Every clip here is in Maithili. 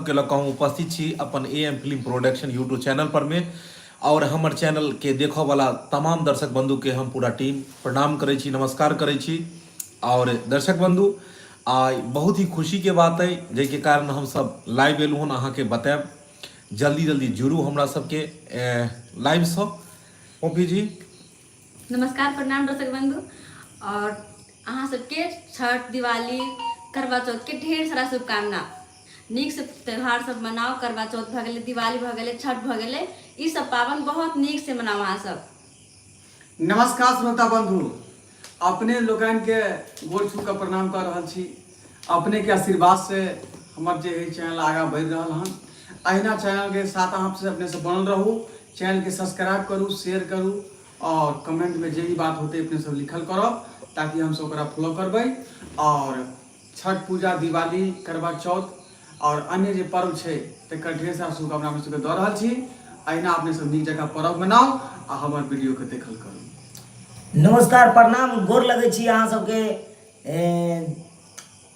सबके लऽ कऽ हम उपस्थित छी अपन A M film production YouTube channel पर मे आओर हमर चैनल के देखऽ वाला तमाम दर्शक बंधु के हम पूरा टीम प्रणाम करै छी, नमस्कार करै छी। आओर दर्शक बंधु, आइ बहुत ही खुशी के बात अइ जाहिके कारण हम सब लाइव एलहुँ हन अहाँके बतायब। जल्दी जल्दी जुड़ू हमरा सबके लाइवसँ। पॉपी जी नमस्कार, प्रणाम दर्शक बंधु, और अहाँ सबके छठ, दिवाली, करवा चौथ के ढेर सारा शुभकामना। नीक से त्यौहार सब मनाओ। करवा चौथ भऽ गेलै, दिवाली भऽ गेलै, छठ भऽ गेलै, ई सब पाबनि बहुत नीक से मनाओ अहाँ सब। नमस्कार श्रोता बंधु, अपने लोकनि के गोर छू के प्रणाम कर रहल छी। अपने के आशीर्वाद से हमर जे है चैनल आगा बढ़ि रहल हन। अहिना चैनल के साथ अहाँ से अपने से बनल रहू। चैनल के सब्सक्राइब करू, शेयर करू और कमेंट में जे भी बात होते अपने सब लिखल करब ताकि हम सब ओकरा फॉलो करबै। और छठ पूजा, दिवाली, करवा चौथ और अन्य जे पर्व छै तकर ढेर सारा शुभकामना अपने सबके दऽ रहल छी। अहिना अपने सब नीक जकाँ पर्व मनाउ आ हमर वीडियो के देखल करू। नमस्कार, प्रणाम, गोर लगै छी अहाँ सबके।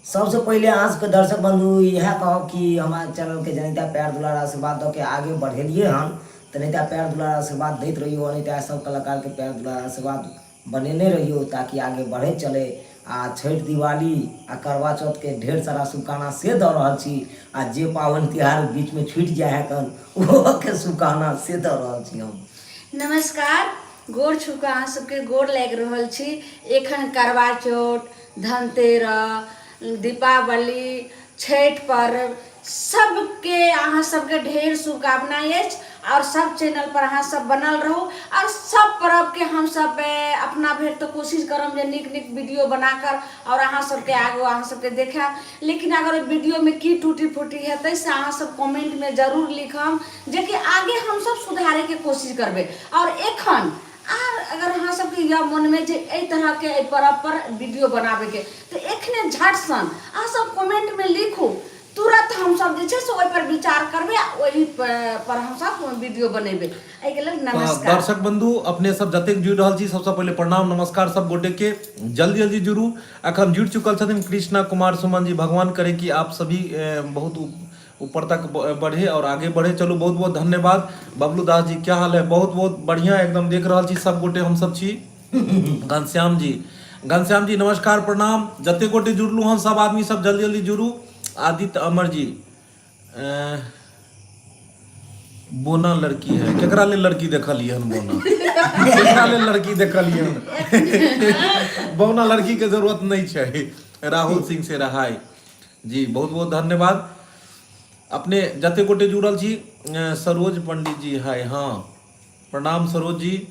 सबसे पहिले अहाँ सबके दर्शक बंधु इएह कहब कि हमार चैनल के जनिता प्यार दुलार आशीर्वाद दऽ के आगे बढ़ेलिए हन, तनिता प्यार दुलार आशीर्वाद दैत रहियो, अनिता सब कलाकार के प्यार दुलार आशीर्वाद बनेने रहियो ताकि आगे बढ़ैत चले। आ छठि, दिवाली आ करवा चौथ के ढेर सारा शुभकामना से दऽ रहल छी, आ जे पाबनि तिहार बीच में छूटि जाय है कन ओहो के शुभकामना से दऽ रहल छी हम। नमस्कार, गोर छू कऽ अहाँ सबके गोर लागि रहल छी। एखन करवा चौथ, धनतेरस, दीपावली, छठि पर्व सबके अहाँ सबके ढेर शुभकामना अछि। और सब चैनल पर अहाँ सब बनल रहू और सब पर्व के हम सब अपना भरि तो कोशिश करब जे नीक नीक वीडियो बनाकर और अहाँ सबके आगू अहाँ सबके देखायब। लेकिन अगर वीडियो में की टूटी फूटी हेतै से अहाँ सब कमेंट में जरूर लिखम, जेकि आगे हम सब सुधारे के कोशिश करबै। और एखन आर अगर अहाँ सबके यह मन में जे एहि तरह के एहि पर्व पर वीडियो बनाबे के, तो एखने झट सन अहाँ सब कमेंट में लिखू, तुरंत हम सब जे छै से ओहि पर विचार करबै आ ओहि पर हम सब वीडियो बनेबै। एहिके लेल नमस्कार। दर्शक बंधु, अपने सब जतेक जुड़ि रहल छी सबसँ पहिले प्रणाम नमस्कार सब गोटे के। जल्दी जल्दी जुड़ू। अखन जुड़ि चुकल छथिन कृष्णा कुमार सुमन जी। भगवान करे कि आप सभी बहुत ऊपर तक बढ़े और आगे बढ़े। चलू, बहुत बहुत धन्यवाद। बबलू दास जी, क्या हाल है? बहुत बहुत बढ़िया, एकदम देख रहल छी सब गोटे हम सब छी। घनश्याम जी, घनश्याम जी नमस्कार प्रणाम। जते गोटे जुड़लू हन सब आदमी सब जल्दी जल्दी जुड़ू। आदित्य अमर जी, बोना लड़की है, केकरा ले लड़की देखलियै हन? बोना केकरा ले लड़की देखलियै हन? बोना लड़की के जरूरत नहीं छै। राहुल सिंह से रहाय जी, बहुत बहुत धन्यवाद। अपने जते गोटे जुड़ल छी। सरोज पंडित जी हाय, हाँ प्रणाम सरोज जी।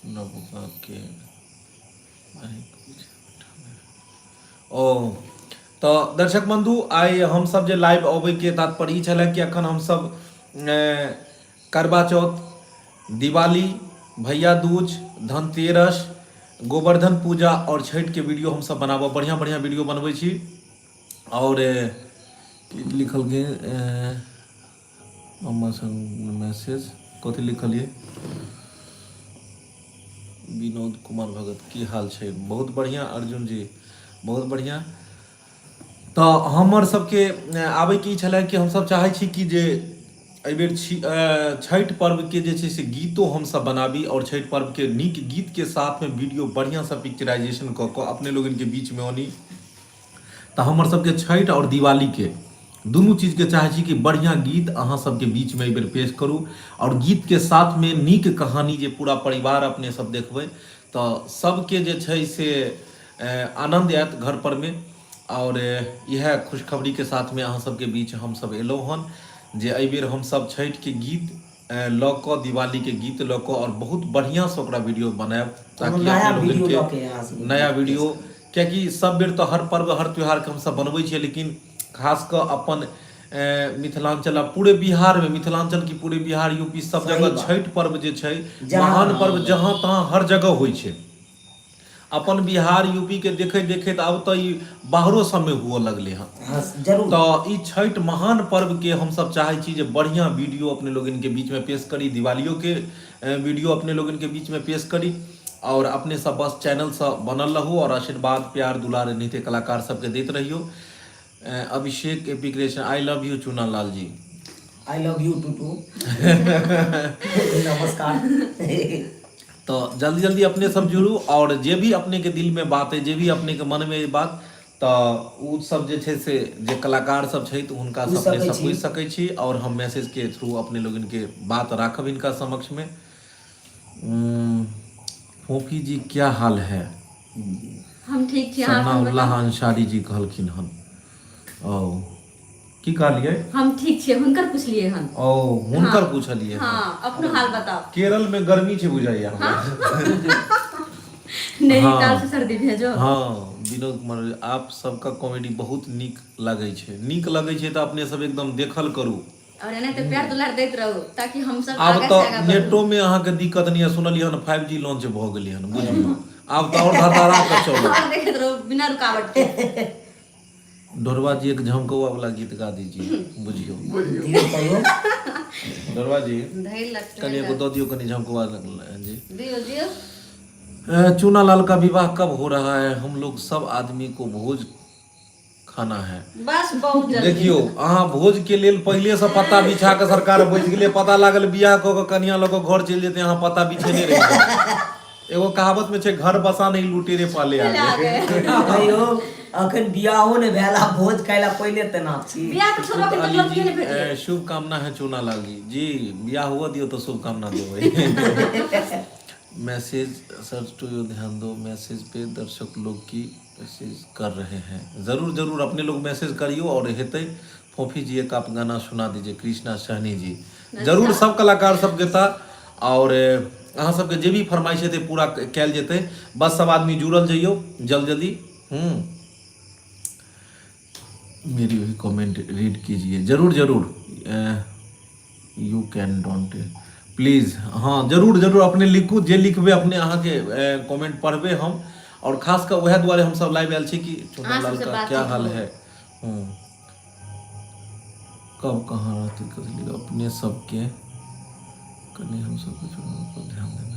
नवका के ओ तऽ दर्शक बंधु, आइ हमसब जे लाइव अबैके तात्पर्य ई छलै कि अखन हमसब करवा चौथ, दिवाली, भैया दूज, धनतेरस, गोवर्धन पूजा और छठि के वीडियो हमसब बनाबऽ, बढ़िया बढ़िया वीडियो बनबै छी। और की लिखल के मैसेज कथी लिखलिए? विनोद कुमार भगत की हाल छै? बहुत बढ़िया अर्जुन जी, बहुत बढ़िया। तऽ हमर सबके आबैके ई छलै कि हमसब चाहै छी कि जे एहिबेर छठि पर्वके जे छै से गीतो हमसब बनाबी आओर छठि पर्वके नीक गीतके साथमे वीडियो बढ़िआँसँ पिक्चराइजेशन कऽ कऽ अपने लोगनके बीचमे आनी। तऽ हमर सबके छठि आओर दिवालीके दुनू चीजके चाहै छी कि बढ़िआँ गीत अहाँ सबके बीचमे एहिबेर पेश करू आओर गीतके साथमे नीक कहानी जे पूरा परिवार अपने सब देखबै तऽ सबके जे छै से आनन्द आयत घर पर मे। आओर इएह खुशखबरीके साथमे अहाँ सबके बीच हमसब एलहुँ हन जे एहिबेर हमसब छठिके गीत लऽ कऽ, दिवालीके गीत लऽ कऽ आओर बहुत बढ़िआँसँ ओकरा वीडियो बनायब कोनो ताकि नया अपने वीडियो लोगनके लऽ के अहाँ सबके नया बीच पेश वीडियो, करब। कियाकि सब बेर तऽ हर पर्व हर त्यौहारके हमसब बनबै छियै, लेकिन खास कऽ अपन मिथिलाञ्चल आ पूरे बिहारमे, मिथिलाञ्चल की पूरे बिहार यूपी सब सही जगह बात। छठि पर्व जे छै जहाँ महान तहाँ पर्व होइए। जहाँ तहाँ हर जगह होइ छै। अपन बिहार यूपी के देखैत देखैत आब तऽ ई बाहरो सबमे हुअ लगलै हँ। हँ जरूर। तऽ ई छठि महान पर्व के हमसब चाहै छी जे बढ़िआँ वीडियो अपने लोगनके बीचमे पेश करी, दिवालियोके वीडियो अपने लोगनके बीचमे पेश करी। आओर अपने सब बस चैनलसँ बनल रहू आओर आशीर्वाद प्यार दुलार एनाहिते कलाकार सबके दैत रहियौ। Abhishek AP creation, I love you Chuna Lal ji. I love you too too. नमस्कार। तऽ जल्दी जल्दी अपने सब जुड़ू आओर जे भी अपने के दिल में बात है, जे भी अपने के मन में बात, तऽ ओ सब जे छै से जे कलाकार सब छै तऽ हुनका पूछि से अपने सकै सब छी। पूछि सकै छी आओर हम मैसेज के थ्रू अपने लोगन के बात राखब हिनका समक्ष में। फोफी जी क्या हाल है? हम ठीक छी, अहाँ अपन सन्नाउल्लाह बताउ। अंसारी जी कहलखिन हन। ओ की कहलियै? हम ठीक छियै, हुनकर पुछलियै हन। ओ हुनकर पुछलियै हन। हाँ, अपनो हाल बताउ। केरल में गर्मी छै बुझाइया हमरा। नैनीताल हाँ। से सर्दी भेजो। हाँ विनोद कुमार, आप सबका कॉमेडी बहुत नीक लगै छै। नीक लगै छै तऽ अपने सब एकदम देखल करू। और एनाहिते प्यार दुलार दैत रहू ताकि हम सब आब आगा से तऽ आगा बढ़ू। नेटो में अहाँके दिक्कत नहि है, सुनलियै हन 5G launch भऽ गेलै हन, बुझलियौ। आब तऽ आओर धड़धड़ा कऽ चलत। और देखैत रहू बिना रुकावट के। ढोरबा जी एक झमकौआ वाला गीत गा दीजिए, बुझियौ। दियौ कहियौ। ढोरबा जी धैल लगतै। कनि एगो दऽ दियौ कनि झमकौआ जी। दियौ दियौ। चूना लाल का विवाह कब हो रहा है? हम लोग सब आदमी को भोज खाना है। बस बहुत जल्दी। देखियौ अहाँ भोज के लेल पहिले से पत्ता बिछा के सरकार बैस गेलै, पता लागल बियाह कऽ के कनिया लऽ कऽ घर चलि जेतै, अहाँ पत्ता बिछेने रहि जाउ। एगो कहावत में छै घर बसा नहीं लुटेरे पाले आ गए। कहियौ अखन बियाहो नहि भेल आ भोज खाय ला पहिले तेना छी। बियाह के छोड़ो के अली मतलब जी नहि भेटलै। शुभकामना है चूना लाल जी। जी बियाह हुआ दियौ तऽ शुभकामना देबै। मैसेज सर टू you ध्यान दो, मैसेज पे दर्शक लोग की मैसेज कर रहे हैं। जरूर जरूर अपने लोग मैसेज करियो और हेतै। फोफी जी एक आप गाना सुना दीजिए, कृष्णा सहनी जी। जरूर सब कलाकार सब गेता और अहाँ सबके जे भी फरमाइश हेतै पूरा कयल जेतै। बस सब आदमी जुड़ल जइयो जल्द जल्दी। मेरी भी कमेंट रीड कीजिए जरूर जरूर। You can don't please. हाँ जरूर जरूर अपने लिखू, जे लिखबै अपने अहाँके कमेंट पढ़बै हम। और खास कऽ वएह दुआरे हमसब लाइव आयल छी कि चुना अहाँ लाल सबसँ का बातचीत क्या हाल हो। है। कब कहाँ रहते कसली अपने सबके कनि हम सबके चुनाव पर ध्यान देना।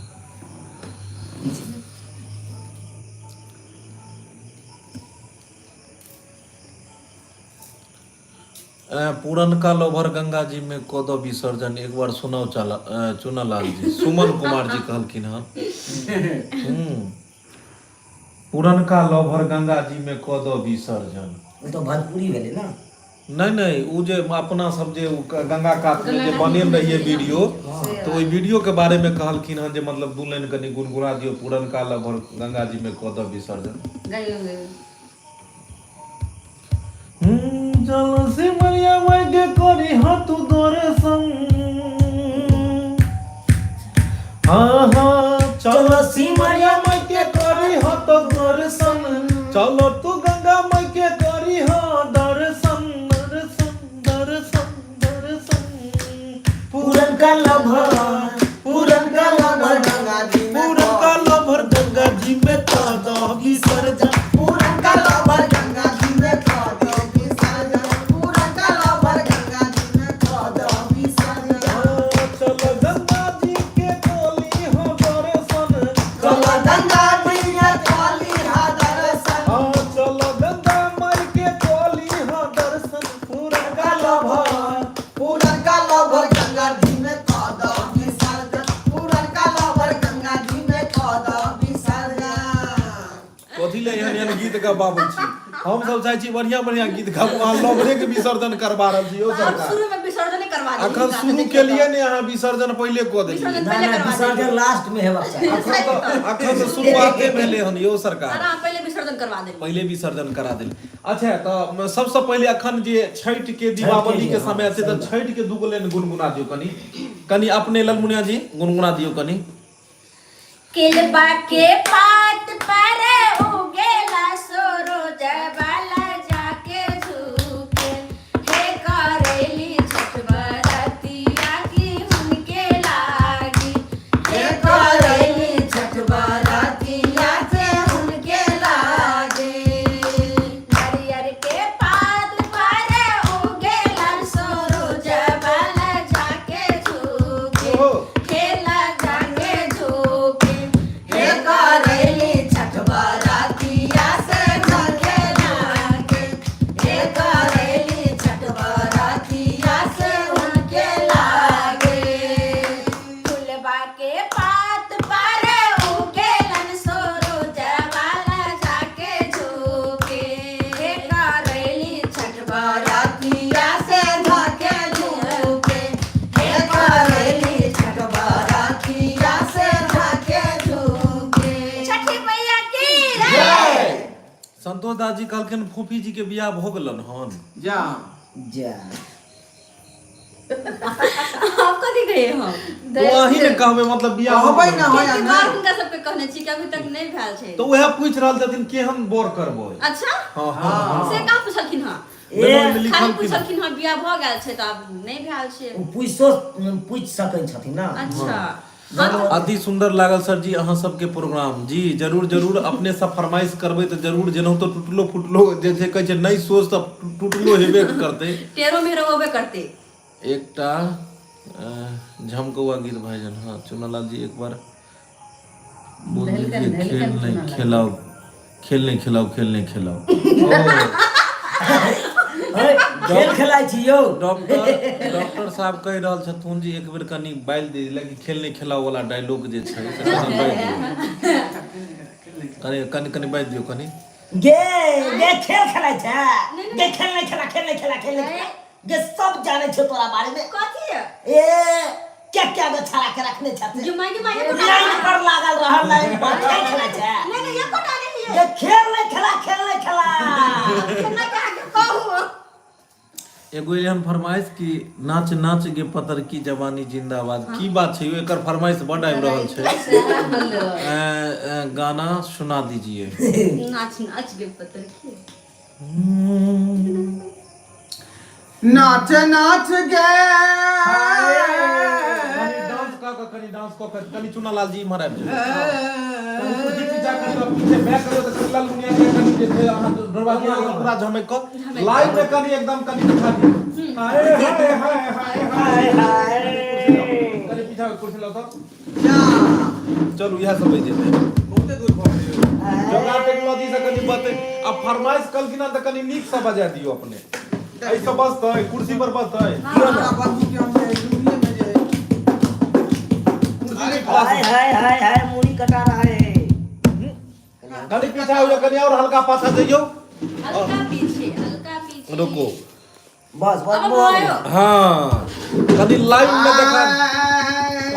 पुरनका लोभर गंगा जी में कऽ दऽ विसर्जन, एक बार सुनाउ चाला चुना लाल जी। सुमन कुमार जी कहलखिन हन। पुरनका लोभर गंगा जी में कऽ दऽ विसर्जन। ओ तऽ भोजपुरी भेलै ने। नहि नहि, ओ जे अपना सब जे ओ गंगा कात में जे बनेल रहियै वीडियो, तऽ ओहि वीडियो के बारे में कहलखिन हन जे मतलब दू लाइन कनि गुनगुना दियौ, पुरनका लोभर गंगा जी में कऽ दऽ विसर्जन। गाइयो गाइयो। चल सिमरिया माई के करी हाथ दर्शन। हाँ हाँ चल सिमरिया माई के करी हाथ दर्शन। चलो तू गंगा माई के करी हाँ दर्शन दर्शन दर्शन दर्शन। पुरनका लभर, पुरनका लभर गंगा जी में पुरनका लभर गंगा जी में कऽ दऽ विसर्जन। पुरनका लभर गंगा जी में कऽ दऽ विसर्जन। पुरनका लभर गंगा जी में कऽ दऽ विसर्जन। चल गंगा जी के कोली हो दर्शन। चल गंगा जी के कोली हो दर्शन। हाँ चल गंगा माई के कोली हो दर्शन। पुरनका लभर, पुरनका लभर गंगा जी में कऽ दऽ विसर्जन। पुरनका लभर गंगा जी में कऽ दऽ विसर्जन। कथी ले एहन एहन गीत गबाबै छी? हम सब चाहै छी बढ़िया बढ़िया गीत गाबू, अहाँ लवरे के विसर्जन करबा रहल छी यौ आब सरकार। शुरू में विसर्जन करवा देली। अखन शुरू केलियै ने अहाँ, विसर्जन पहिले कऽ देलियै। विसर्जन ना पहिले ना करवा विसर्जन देली। लास्ट में हेबाक चाही। अखन तऽ शुरुआते भेलै हन यौ सरकार। अहाँ पहिले विसर्जन करवा देली। पहिले विसर्जन करा देली। अच्छा तऽ सबसँ पहिले अखन जे छठि के दीपावली के समय छै तऽ छठि के दूगो लाइन गुनगुना दियौ कनि कनि अपने ललमुनिया जी गुनगुना दियौ कनि। केलबा के पात पर उगेला सूरज वाला जाके झुके, हे करेली छठ बरतिया की हुनके लागी, हे करेली छठ बरतिया के हुनके लागी। नारियर के पात पर उगेला सूरज वाला जाके झुके, ओहो। खेला जाके झुके, हे दास जी कहलखिन फूफी जी के बियाह भऽ गेलन हन। जा जा। आप कथी कहिए हम? तो अहीं ने कहबै मतलब बियाह भऽ कहबै गेलन। ना होय कते ना। बार हुनका सबके कहने छी कि अभी तक नहि भेल छै। तऽ उएह पूछि रहल छथिन केहन बर करबै। अच्छा। हँ हँ हँ। से कहाँ पुछलखिन हँ? ए, ओहिमे खाली लिखलखिन। पुछलखिन हँ बियाह भऽ गेल छै तऽ आब नहि भेल छै। ओ पूछो पूछि सकै छथिन ना। अच्छा। हँ तऽ अति सुंदर लागल सर जी अहाँ सबके प्रोग्राम जी। जरूर जरूर, अपने सब फरमाइश करबै तऽ जरूर, जेनाहितो टुटलो फुटलो जे छै कहै छै नहि सोच तऽ टुटलो हेबे करतै, टेरो मेरो होबे करतै। एकटा झमकौआ गीत भाईजान। हाँ चुनालाल जी एक बार बोल दीजिए खेल नहीं खेलाओ, खेल नहीं खेलाओ, खेल नहीं खेलाओ। अरे, खेल खेलाइ छी यौ। डॉक्टर डॉक्टर साहब कहि रहल छथुन जे एक बेर कनि बालि दे, लेकिन खेल नहीं खेलाओ वाला डायलॉग जे छै से कनि बाजि दियौ, कनि कनि कनि बाजि दियौ कनि। गे गे खेल खेलाइ छै गे, खेल नहीं खेला, खेल नहीं खेला, खेल नहीं खेला गे, सब जाने छौ तोरा बारे में। कथी? ए क्या क्या गो छड़ा के रखने छथिन। जुमा जुमा एको लाइन पर लागल रहल, लाइन पर खेल खेलाइ छै। नहि नहि, एको नहीं गे खेल नहीं खेला, खेल नहीं खेला। केना के अहाँके कहू? एगो एहन फरमाइश कि नाच नाच गे पतर की जवानी जिंदाबाद। की बात छै यौ? एकर फरमाइश बड आबि रहल छै। गाना सुना दीजिए। नाच नाच गे पतर की। नाच नाच गे। कनि डांस कऽ कऽ, कनि डांस कऽ कऽ, कनि चुनालाल जी इम्हर आबि जाउ। कनि कुर्सी पीछा करियौ, पीछे बैक करियौ तऽ कनि लाल मुनिया के कनि जे छै अहाँ ढोरबा के पूरा झमकि कऽ लाइव मे कनि एकदम कनि दिखा दियौ। हाय हाय हाय हाय हाय हाय। कनि पीछा कुर्सी लाउ तऽ। जा। चलू इएह सब बजि जेतै। बहुते दूर भऽ गेलै। जोगार टेक्नोलॉजी से कनि बते आ फरमाइश कलखिन हँ तऽ कनि नीक से बजा दियौ अपने। एहिसँ बजतै? कुर्सी पर बजतै? हमरा बंधु के हम जे है जुड़िए में जे है। कुर्सी के पास। हाय हाय हाय हाय, मुड़ी कटा रहा है। कनि पीछा हो जाओ, कनि और हल्का पाछा जइयौ। हल्का पीछे, हल्का पीछे। रुको। बस बस। अब बस। आयो। हाँ कनि लाइव में देखा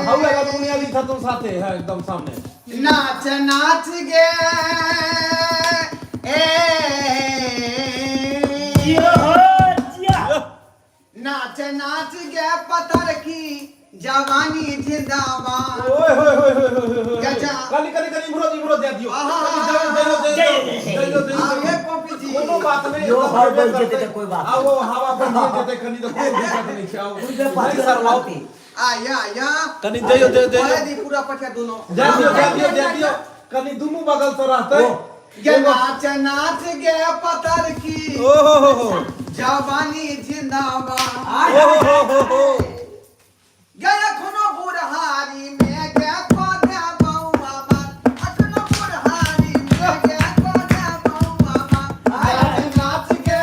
हौ लगा दुनिया जी था तुम साथे है एकदम सामने। नाच नाच गे ए जियो हो जिया। नाच नाच गे पत्थर की जवानी जिंदाबाद। ओए होए होए होए होए होए। गजा। कनि कनि कनि इम्हरो इम्हरो दे दियौ। आहा। कनि जइयो जइयो जइयो जइयो जइयो। आगे पॉपी जी। कोनो बात नहि। यो एकदम हर हेबे बोल जेतै करतै। तऽ कोइ बात आ ओ हवा बनिए जेतै कनि तऽ कोनो दिक्कत नहि छै। आउ। उनके नहि पाछू शर्माउ। लागतै। आ या या। कनि जइयो जइयो बोले जइयो। दी पूरा पठिया दोनों। जा दियौ जा दियौ जा दियौ, कनि दुनू बगल से रहतै। गे नाच नाच गे पत्थर की ओ हो हो हो जवानी जिंदाबाद। ओ हो हो हो हो। गे अखनो बुढ़हारी में गे पौधा बउआ मार, अखनो बुढ़हारी में गे पौधा बउआ मार। नाच नाच गे,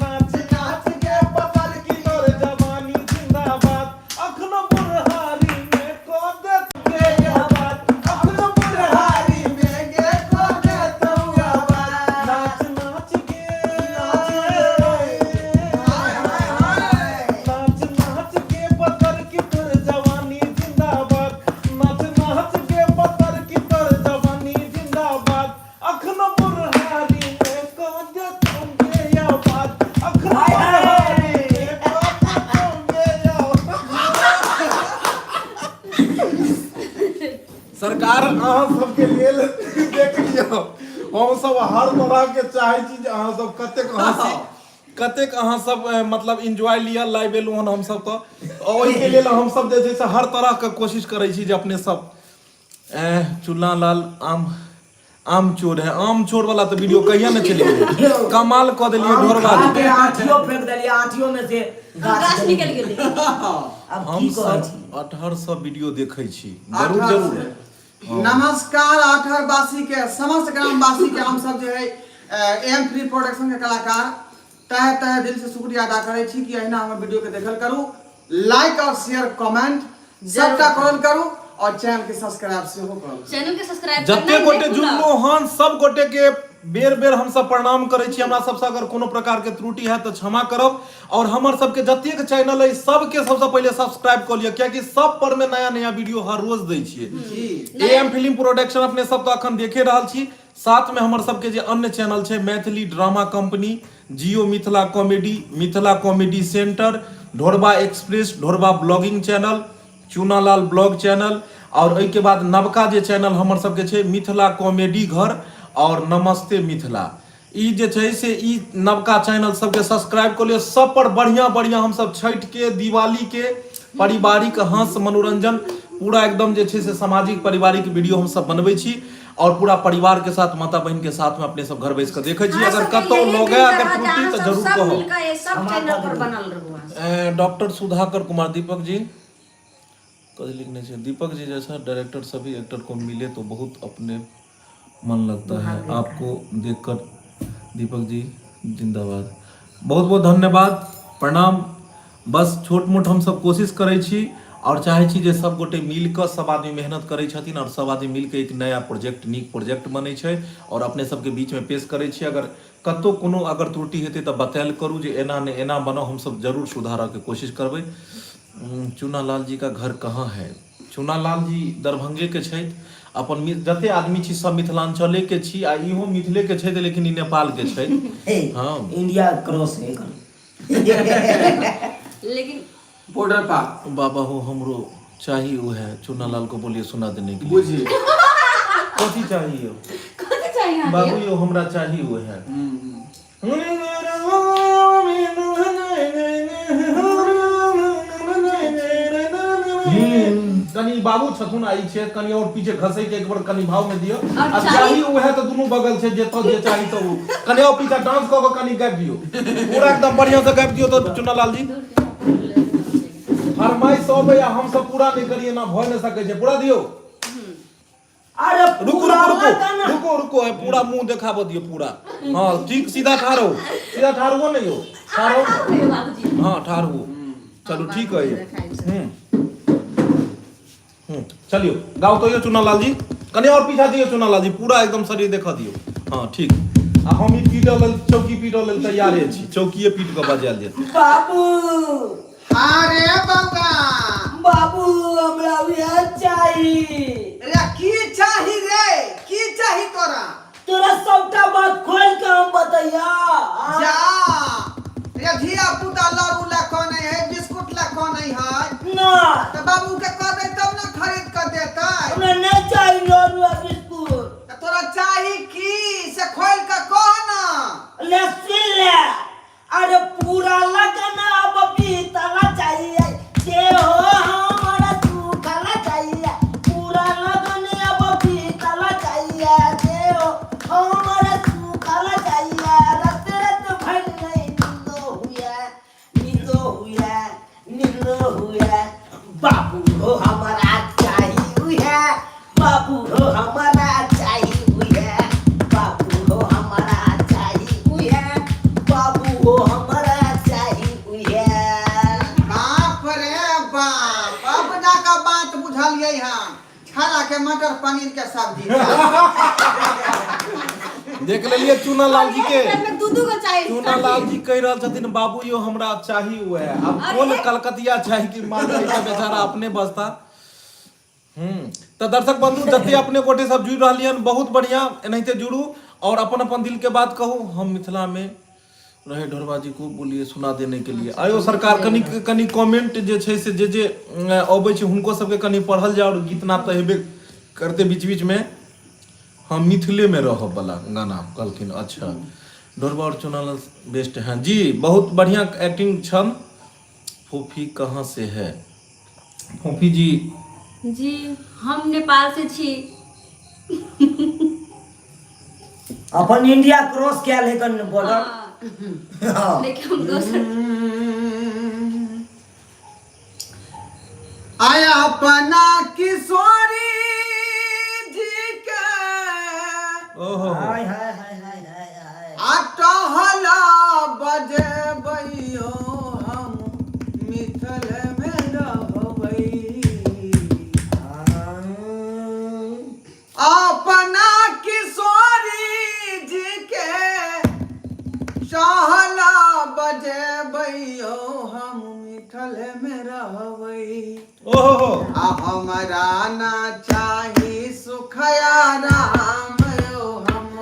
नाच नाच गे पत्थर की तोर जवानी जिंदाबाद, अखनो बुढ़हारी में कऽ देते आबाद, अखनो बुढ़हारी में गे पौधा बउआ मार। नाच नाच गे, हाय हाय हाय। नाच नाच के पत्थर की तोर जवानी जिंदाबाद, नाच नाच के पत्थर की तोर जवानी जिंदाबाद, अखनो बुढ़हारी में कऽ देतोंगे आबाद, अखनो बुढ़हारी में कऽ देतोंगे आबाद। सरकार अहाँ सबके लेल देख लियौ, हम सब हर तरह के चाहे छी जे अहाँ सब कतेक हंसी, कतेक अहाँ सब मतलब एंजॉय लिअ। लाइव एलहुँ हन हमसब तऽ ओहिके लेल हमसब जे छै से हर तरहके कोशिश करै छी जे अपने सब चुन्ना लाल आम आम चोर है, आम चोर वाला तऽ वीडियो कहिया ने चलि गेलै, कमाल कऽ देलियै आम ढोरबा। खा के आठियो फेंक देलियै, आठियो में से गाछ गाछ निकलि गेलै। आब हम की कहै सब छी? 1800 वीडियो देखै छी। जरूर आठहर जरूर से। नमस्कार आठहर वासी के, समस्त ग्रामवासी के। हम सब जे है एम फ्री प्रोडक्शन के कलाकार तहे तहे दिल से शुक्रिया अदा करै छी कि अहिना हमर वीडियो के देखल करू, लाइक और शेयर कमेंट सबटा करल करू और चैनल के सब्सक्राइब सेहो करल। चैनल के सब्सक्राइब जते करना गोटे नहि भूलब। जुड़लो हन सब गोटे के बेर बेर हमसब प्रणाम करै छी। हमरा सबसँ अगर कोनो प्रकार के त्रुटि है तऽ क्षमा करब और हमर सबके जतेक चैनल अइ सबके सबसँ पहिले सब्सक्राइब कऽ लिअ, कियाकि सब पर में नया नया वीडियो हर रोज दै छियै। जी। ए एम फिल्म प्रोडक्शन अपने सब तऽ अखन देखे रहल छी। साथमे हमर सबके जे अन्य चैनल छै Maithili drama company Jio Mithila comedy Mithila comedy centre Dhorba express Dhorba blogging channel Chunalal blog channel आओर एहिके बाद नवका जे चैनल हमर सबके छै मिथिला कॉमेडी घर आओर नमस्ते मिथिला ई जे छै से ई नवका चैनल सबके सब्सक्राइब कऽ लिअ सब पर बढ़िया बढ़िया हमसब छठि के दिवाली के पारिवारिक हंस मनोरंजन पूरा एकदम जे छै से सामाजिक पारिवारिक वीडियो हमसब बनबै छी और पूरा परिवार के साथ माता बहन के साथ में अपने सब घर बैस के देखे छी अहाँ अगर सबके कतौ यही लगे अपील अगर करब जे त्रुटि अहाँ तऽ सब जरूर सब कहब मिलके ये सब चैनल पर बनल रहू अहाँ सब। डॉक्टर सुधाकर कुमार दीपक जी कथी लिखने छै दीपक जी जैसा डायरेक्टर सभी एक्टर को मिले तो बहुत अपने मन लगता है आपको देखकर दीपक जी जिंदाबाद बहुत बहुत धन्यवाद प्रणाम बस छोट मोट हमसब कोशिश करै छी आओर चाहै छी जे सब गोटे मिल कऽ सब आदमी मेहनत करै छथिन आओर सब आदमी मिल कऽ एक नया प्रोजेक्ट नीक प्रोजेक्ट बनै छै आओर अपने सबके बीचमे पेश करै छी अगर कतौ कोनो अगर त्रुटि हेतै तऽ बतायल करू जे एना नहि एना बनाउ हमसब जरूर सुधारऽके कोशिश करबै चूना लाल जी का घर कहाँ है चूना लाल जी दरभंगे के छथि अपन जते आदमी छी सब मिथिलांचले के छी आ इहो मिथिले के छथि लेकिन ई नेपाल के छथि हे हँ इंडिया क्रॉस है एकर लेकिन बॉर्डर पार बाबा हो हमरो चाही वो है चूना लाल को बोलिए सुना देने के लिए बुझी कथी चाहिए कथी चाही अहाँके बाबू यो हमरा चाही वो है कनी बाबू छथुन आई छै कनी और पीछे घसै के एक बार कनी भाव में दियौ और आ चाही- चाही उहे तऽ दुनू बगल छै जे जे चाही तऽ उ कनी और पीछा डांस कऽ के कनी गाबि दियौ पूरा एकदम बढ़िया से गाबि दियौ तऽ चुनालाल जी फरमाइश अबै आ हम सब पूरा नहि करियै ना भऽ नहि सकै छै पूरा दियौ अरे रुकू पूरा रुकू रुकू गाना रुकू रुकू है पूरा मुंह देखाबऽ दियौ पूरा हाँ ठीक सीधा ठाढ़ हो सीधा ठाढ़ हो नहीं हो ठाढ़ हो आउ बाबूजी हाँ ठाढ़ हो चलू ठीक है हम्म हम्म चलियो गाओ तो यो चुनालाल जी कने और पीछा दियो चुनालाल जी पूरा एकदम शरीर देखा दियो हाँ ठीक आ हम ई पीटऽ लेल चौकी पीटऽ लेल तैयारे छी चौकिए पीट कऽ बजायल जेतै बाबू हाँ रे बौआ बाबू हमरा उहे चाही रे की चाही रे की चाही तोरा तोरा सबटा बात खोल के हम बतैया जा रे धिया पुता लाड़ू ला कने है बिस्कुट ला कने है ना तऽ बाबू के कह दे तब ना खरीद के देतै हमरा नहीं चाही लाड़ू आ बिस्कुट तऽ तोरा चाही की से खोल के कह ना ले सुन ले अरे पूरा लगन अब बीतला चाहिए जे हो हमारा सुखला चाहिए पूरा लगन अब बीतला चाहिए जे हो हमारा सुखला चाहिए रत रत भर नहीं नींदो हुआ नींदो हुआ नींदो हुआ बाबू हो हमारा चाहिए है बाबू हो हमारा चाहिए है बाबू हो हमारा चाहिए है बाबू हो हमारा चाहिए है बाप रे बाप अब जाके बात बुझलियै हम छाड़ा के मटर पनीर के सब्जी देख लेलिए चूना लाल जी के में दू दू गो चाही चूना लाल जी कहि रहल छथिन बाबू यो हमरा चाही उहे आब और कोन एक- कलकतिया चाही कि मालदह के बेचारा अपने बसता हम्म तऽ दर्शक बंधु जते अपने गोटे सब जुड़ि रहलियन बहुत बढ़िया एनाहिते जुड़ू और अपन अपन दिल के बात कहू हम मिथिला में रहे ढोरबा जी को बोलिए सुना देने के लिए आयो सरकार कनी कनी कमेंट जे छै से जे जे अबै छै हुनको सबके कनी पढ़ल जाय और गीत नाद तऽ हेबे करते बीच बीच में हम मिथिले में रहब वाला गाना कहलखिन अच्छा ढोरबा और चुनालाल बेस्ट हैं जी बहुत बढ़िया एक्टिंग छन फोफी कहाँ से है फोफी जी जी हम नेपाल से छी अपन इंडिया क्रॉस कयल है कन बॉर्डर हाँ, हाँ। लेकिन हम दोसर आया अपना किशोरी जी के ओहो हाय हाय हाय हाय हाय हाय आ टहला बजेबैयो हम मिथिल में रहबै अपना किशोरी जी के चहला बजेबैयो हम मिठल में रहबै ओहो आ हमरा ना चाही सुखया राम यो हम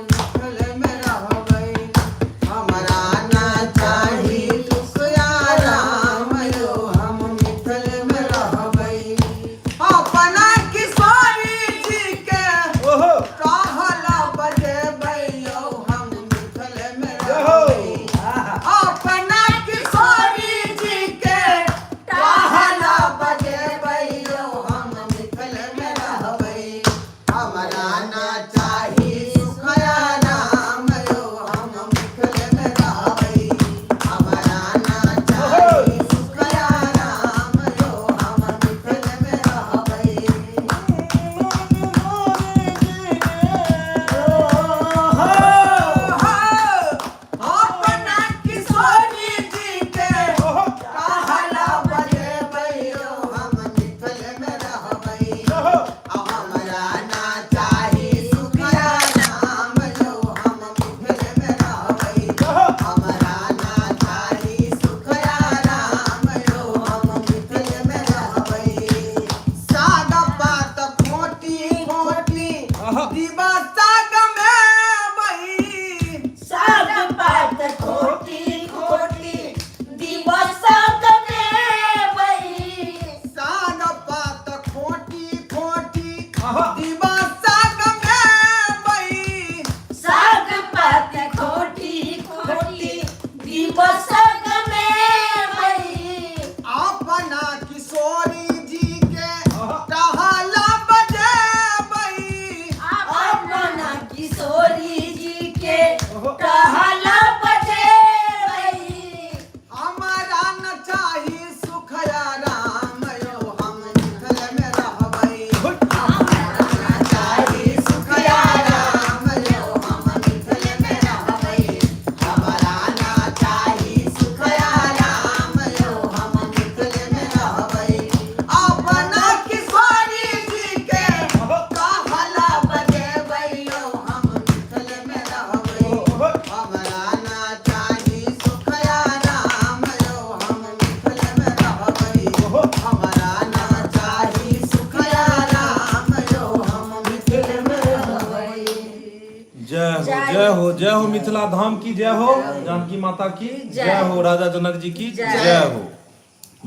जय हो मिथिला धाम की जय हो, जानकी माता की जय हो, राजा जनक जी की जय हो।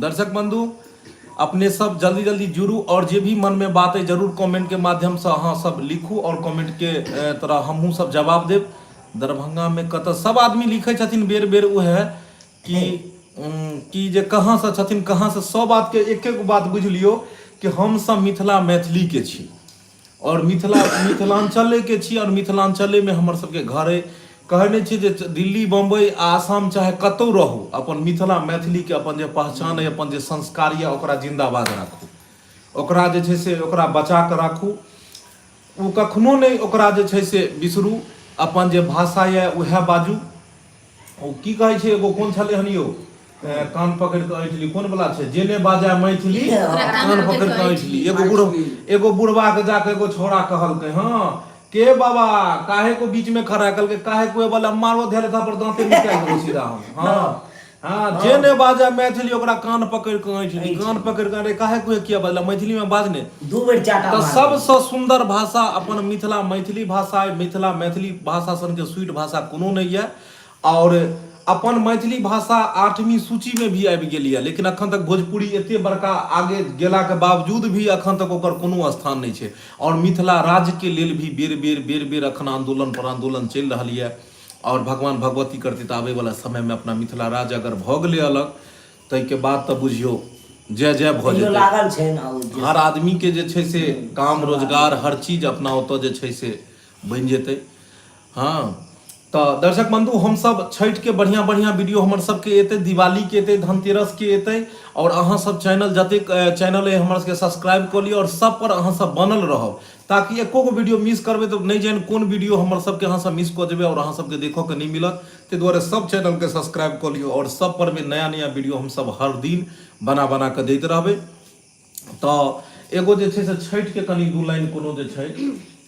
दर्शक बंधु अपने सब जल्दी जल्दी जुड़ू और जे भी मन में बात है जरूर कमेंट के माध्यम से अहाँ सब लिखू और कमेंट के तरह हमहूँ सब जवाब देब। दरभंगा में कतऽ सब आदमी लिखै छथिन बेर बेर उएह कि कि जे कहाँ से छथिन कहाँ से, सब बात के एक एक बात बुझि लियौ कि हम सब मिथिला मैथिली के छी और मिथिला मिथिलांचले के छी और मिथिलांचले में हमर सबके घर अइ। कहै नहि छै जे दिल्ली बम्बई आ आसाम चाहे कतहु रहू, अपन मिथिला मैथिली के अपन जे पहचान अइ, अपन जे संस्कार यऽ ओकरा जिन्दाबाद राखू, ओकरा जे छै से ओकरा बचा कऽ राखू, ओ कखनो नहि ओकरा जे छै से बिसरू। अपन जे भाषा यऽ उएह बाजू। ओ की कहै छै एगो कोन छलै हन यौ, कान पकड़ि कऽ ऐंठली, कोन वाला छै जे नहि बाजय मैथिली कान पकड़ि कऽ ऐंठली। एगो बूढ़ एगो बुढ़वा के जाके एगो छौड़ा कहलकै, हँ के बाबा काहे को बीच में खड़ा है? कहलकै काहे को वाला मारो धैल था पर दांते निकालि देबो सीधा हम। हाँ हाँ जे नहि बाजय मैथिली ओकरा कान पकड़ि कऽ ऐंठली, कान पकड़ि कऽ अरे काहे को किया बाजला मैथिली में बाजने। दू बेर चाटा तऽ मारबै। सबसँ सुन्दर भाषा अपन मिथिला मैथिली भाषा अइ। मिथिला मैथिली भाषा सनके स्वीट भाषा कोनो नहि यऽ और अपन मैथिली भाषा आठवीं सूची में भी आबि गेल यऽ, लेकिन अखन तक भोजपुरी एते बड़का आगे गेलाके बावजूद भी अखन तक ओकर कोनो स्थान नहि छै। और मिथिला राज्यके लेल भी बेर बेर बेर बेर अखन आंदोलन पर आंदोलन चलि रहल यऽ और भगवान भगवती करती तऽ आबै वाला समय में अपना मिथिला राज्य अगर भऽ गेलै अलग ताहिके बाद तऽ बुझियौ जय जय भऽ तैयो जेतै। लागल छै ने ओ जे हर आदमी के जे छै से काम रोजगार हर चीज अपना ओतऽ जे छै से बनि जेतै। हँ तऽ दर्शक बंधु हमसब छठिके बढ़िआँ बढ़िआँ वीडियो हमर सबके एतै, दिवालीके एतै, धनतेरसके एतै और अहाँ सब चैनल जतेक चैनल अइ हमर सबके सब्सक्राइब कऽ लिअ और सब पर अहाँ सब बनल रहब ताकि एको गो वीडियो मिस करबै तऽ नहि जानि कोन वीडियो हमर सबके अहाँ सब मिस कऽ जेबै और अहाँ सबके देखऽके नहि मिलत। ताहि दुआरे सब चैनलके सब्सक्राइब कऽ लियौ आओर सब पर मे नया नया वीडियो हमसब हर दिन बना बना कऽ दैत रहबै। तऽ एगो जे छै से छठिके कनि दू लाइन कोनो जे छै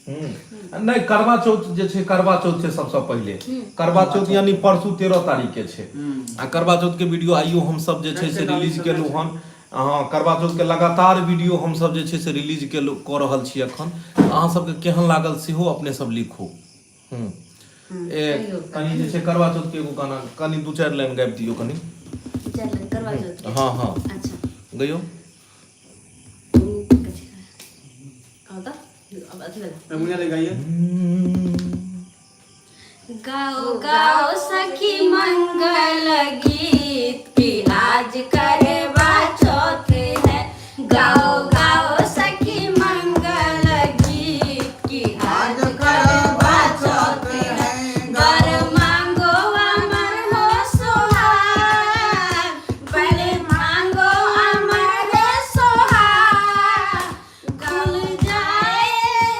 नहि, करवा चौथ जे छै, करवा चौथ छै सबसँ पहिले, करवा चौथ यानी परसू 13 तारीख के छै आ करवा चौथ के वीडियो आइयो हमसब जे छै से रिलीज केलहुँ हन। हँ करवा चौथ के लगातार वीडियो हमसब जे छै से रिलीज केलहुँ कऽ रहल छी अखन। अहाँ सबके केहन लागल सेहो अपने सब लिखू। ए कनि जे छै करवा चौथ के एगो गाना कनि दू चारि लाइन गाबि दियौ कनि। चारि लाइन करवा चौथ के? हँ हँ। अच्छा गइयौ। कहू तऽ अब अथी वाला। रमुनिया ले गाइए। गाओ गाओ सखी मंगल गीत की आज करवा चौथ है, गाओ गाओ सखी मंगल गीत की आज करवा चौथ है, बर मांगो अमर हो सुहाग, बर मांगो अमर हो सुहाग, खुल जाए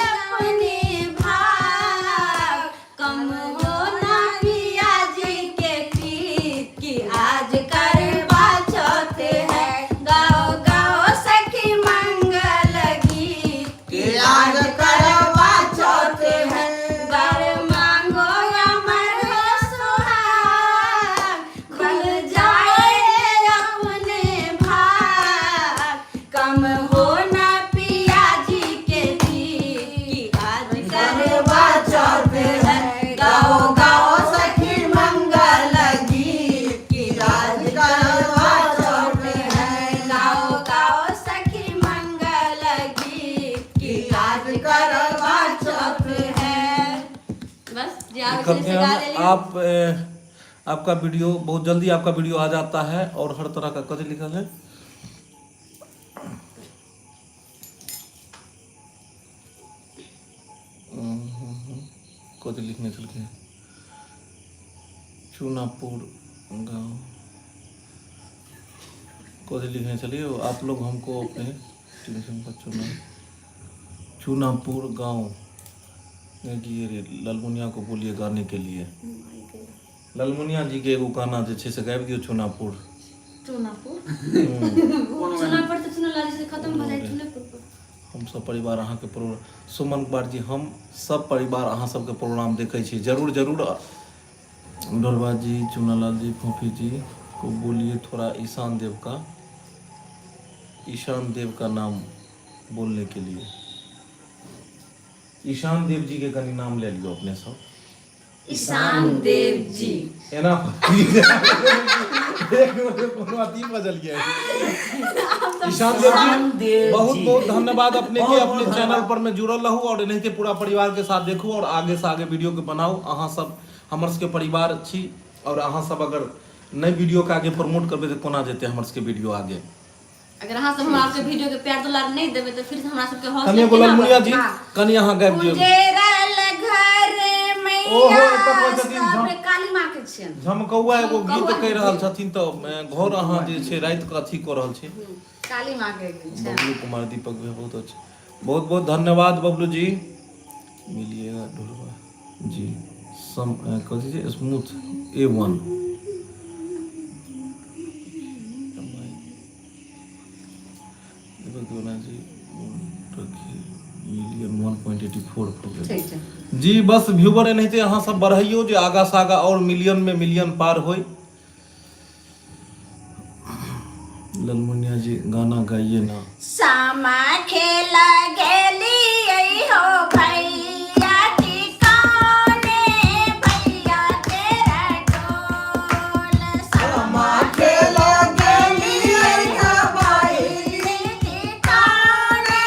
अपने भाग, कम हो ना पिया जी के पीत की आज करवा चौथ है, गाओ गाओ सखी मंगल गीत की आज करवा चौथ है, बर मांगो अमर हो सुहाग, खुल जाए अपने भाग, कम हो ना पिया जी के पीत की आज करवा चौथ है, गाओ गाओ सखी मंगल गीत की आज करवा चौथ है, गाओ गाओ सखी मंगल गीत की आज करवा चौथ है। बस जे आबै छलै से गा लेलियै। आप आपका वीडियो बहुत जल्दी आपका वीडियो आ जाता है और हर तरह का कथी लिखल है कथी लिखने छलखिन, चूनापुर गाँव कथी लिखने छलियै आप लोग हमको अपने ट्यूशन पर चूनापुर गाँव ये रे ललमुनिया को बोलिए गाने के लिए, ललमुनिया जी के एगो गाना जे छै से गाबि दियौ चूनापुर। चूनापुर चूनापुर तऽ चूना लाल से खत्म भऽ जाइ चूनापुर पर। हम सब परिवार अहाँके प्रोग्राम, सुमन कुमार जी हम सब परिवार अहाँ सबके प्रोग्राम देखै छी जरूर जरूर। ढोलबा जी चुनालाल जी फोफी जी को बोलिए थोड़ा ईशान देव का, ईशान देव का नाम बोलने के लिए, ईशान देव जी के कनि नाम ले लियौ अपने सब। ईशान देव जी। एना एक गोटे कोनो अथी बजलियै। ईशान देव ईशान जी, देव बहुत जी। बहुत धन्यवाद अपने के। बहुत अपने बहुत चैनल धन्यवाद। पर में जुड़ल रहू और एनाहिते पूरा परिवार के साथ देखू और आगे से आगे वीडियो के बनाऊ। अहाँ सब हमर सबके परिवार छी और अहाँ सब अगर नहि वीडियो के आगे प्रमोट करबै तऽ कोना जेतै हमर सबके वीडियो आगे? अगर अहाँ सब हमरा सबके वीडियो के प्यार दुलार नहि देबै तऽ फिर से हमरा सबके हौसला कनि एगो केना ललमुनिया जी, हाँ। कनि अहाँ गाबि दियौ। उजेरल घर ओहो, मैया एतऽ कहै छथिन सब काली माँ के छियनि। झमकौआ एगो गीत झमकौआ कहि रहल छथिन तऽ घर अहाँ जे छै राति कऽ अथी कऽ रहल छी। काली माँ के गीत छै। बबलू कुमार दीपक भैया बहुत अच्छा, बहुत बहुत धन्यवाद बबलू जी। मिलिएगा ढोलवा जी सम कथी छै स्मूथ ए1। दीपक दीवाना जी मिलियन 1.84 हो गेल। ठीक छै जी। बस व्यूवर एनाहिते अहाँ सब बढ़ैयौ जे आगा से आगा और मिलियन में मिलियन पार होय। ललमुनिया जी गाना गाइए ना। सामा खेल गेली हो भैया की काने भैया तेरा टोल। सामा खेला गेलियै हो बहिनी की काने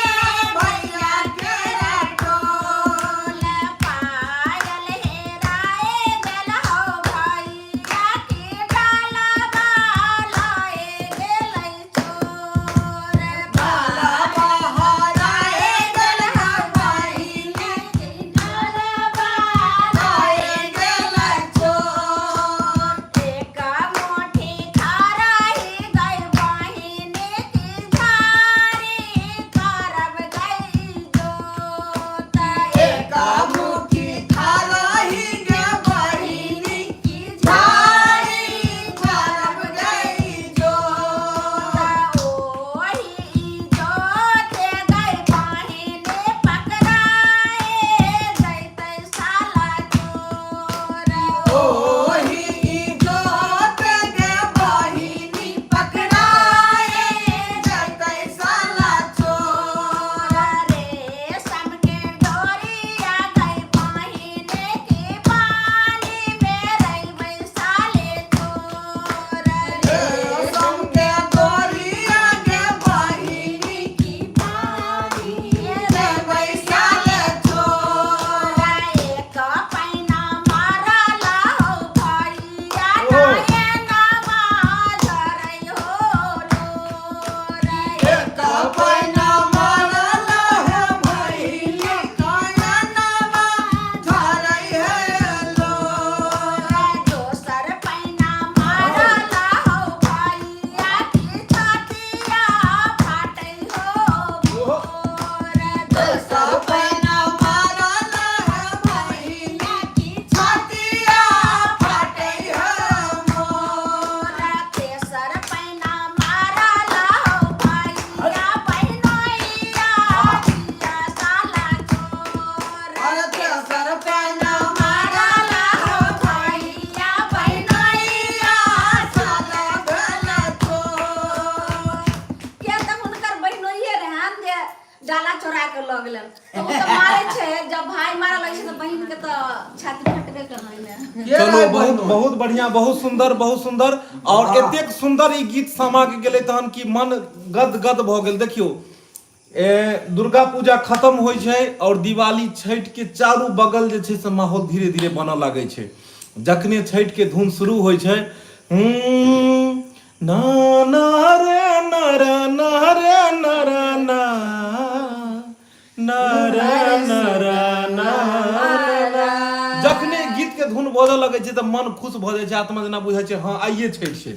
भैया तेरा टोल। पायल हेराए गेल हो भैया की डालबा लए गेलै चोर। बाला बहराए गेल हो बहिनी की डालबा लाए गेल चोर। एक मुट्ठी खारही गई बहिनी की झारी करब गई जोत। एक मुट्ठी खारही गे बहिनी की झारी करब गई जोत। ओही जोत गई बहिनी पकड़ाए जैतै साला चोर। ओही जोत गे बहिनी पकड़ाए जतै साला चोर। रेशम के डोरिया गई बहिनी के पानी में रहिबै साले चोर। रेशम के डोरिया गे बहिनी की पानी रे साले चोर। एक पैना मारल हो भैया नयनवा झरै हो लोर। एक पैना मारल है भैया नयनवा झरै है लोर। दोसर पैना मारल हो भैया की छातिया फाटै हो भोर। दोसर पैना मारल है भैया की छातिया फाटै है मोर। तेसर पैना मारल हो भैया बहिनोइया दिया साला चोर। अरे तेसर पैना मारल मारल हो भैया बहिनोइया साला भेल चोर। किया तऽ हुनकर बहिनोइये रहन जे डाला चोरा के लऽ गेलन तऽ ओ तऽ मारै छै। जब भाय मारऽ लगै छै तऽ बहिन के तऽ छाती फटबे करतै ने। के चलो रहै बहुत बहिनोइ? बहुत बढ़िया, बहुत सुंदर, बहुत सुंदर। और वाह। एतेक सुंदर ई गीत समा के गेलै तहन कि मन गद गद भऽ गेल। देखियौ ए, दुर्गा पूजा खत्म होइ छै और दिवाली छठि के चारू बगल जे छै से माहौल धीरे धीरे बनऽ लागै छै। जखने छठि के धुन शुरू होइ छै, ना ना रे ना रे ना रे ना रे ना ना रे ना रे ना ना, जखने गीत के धुन बजऽ लगै छै तऽ मन खुश भऽ जाइ छै, आत्मा जेना बुझाइ छै हँ आइये छठि छै।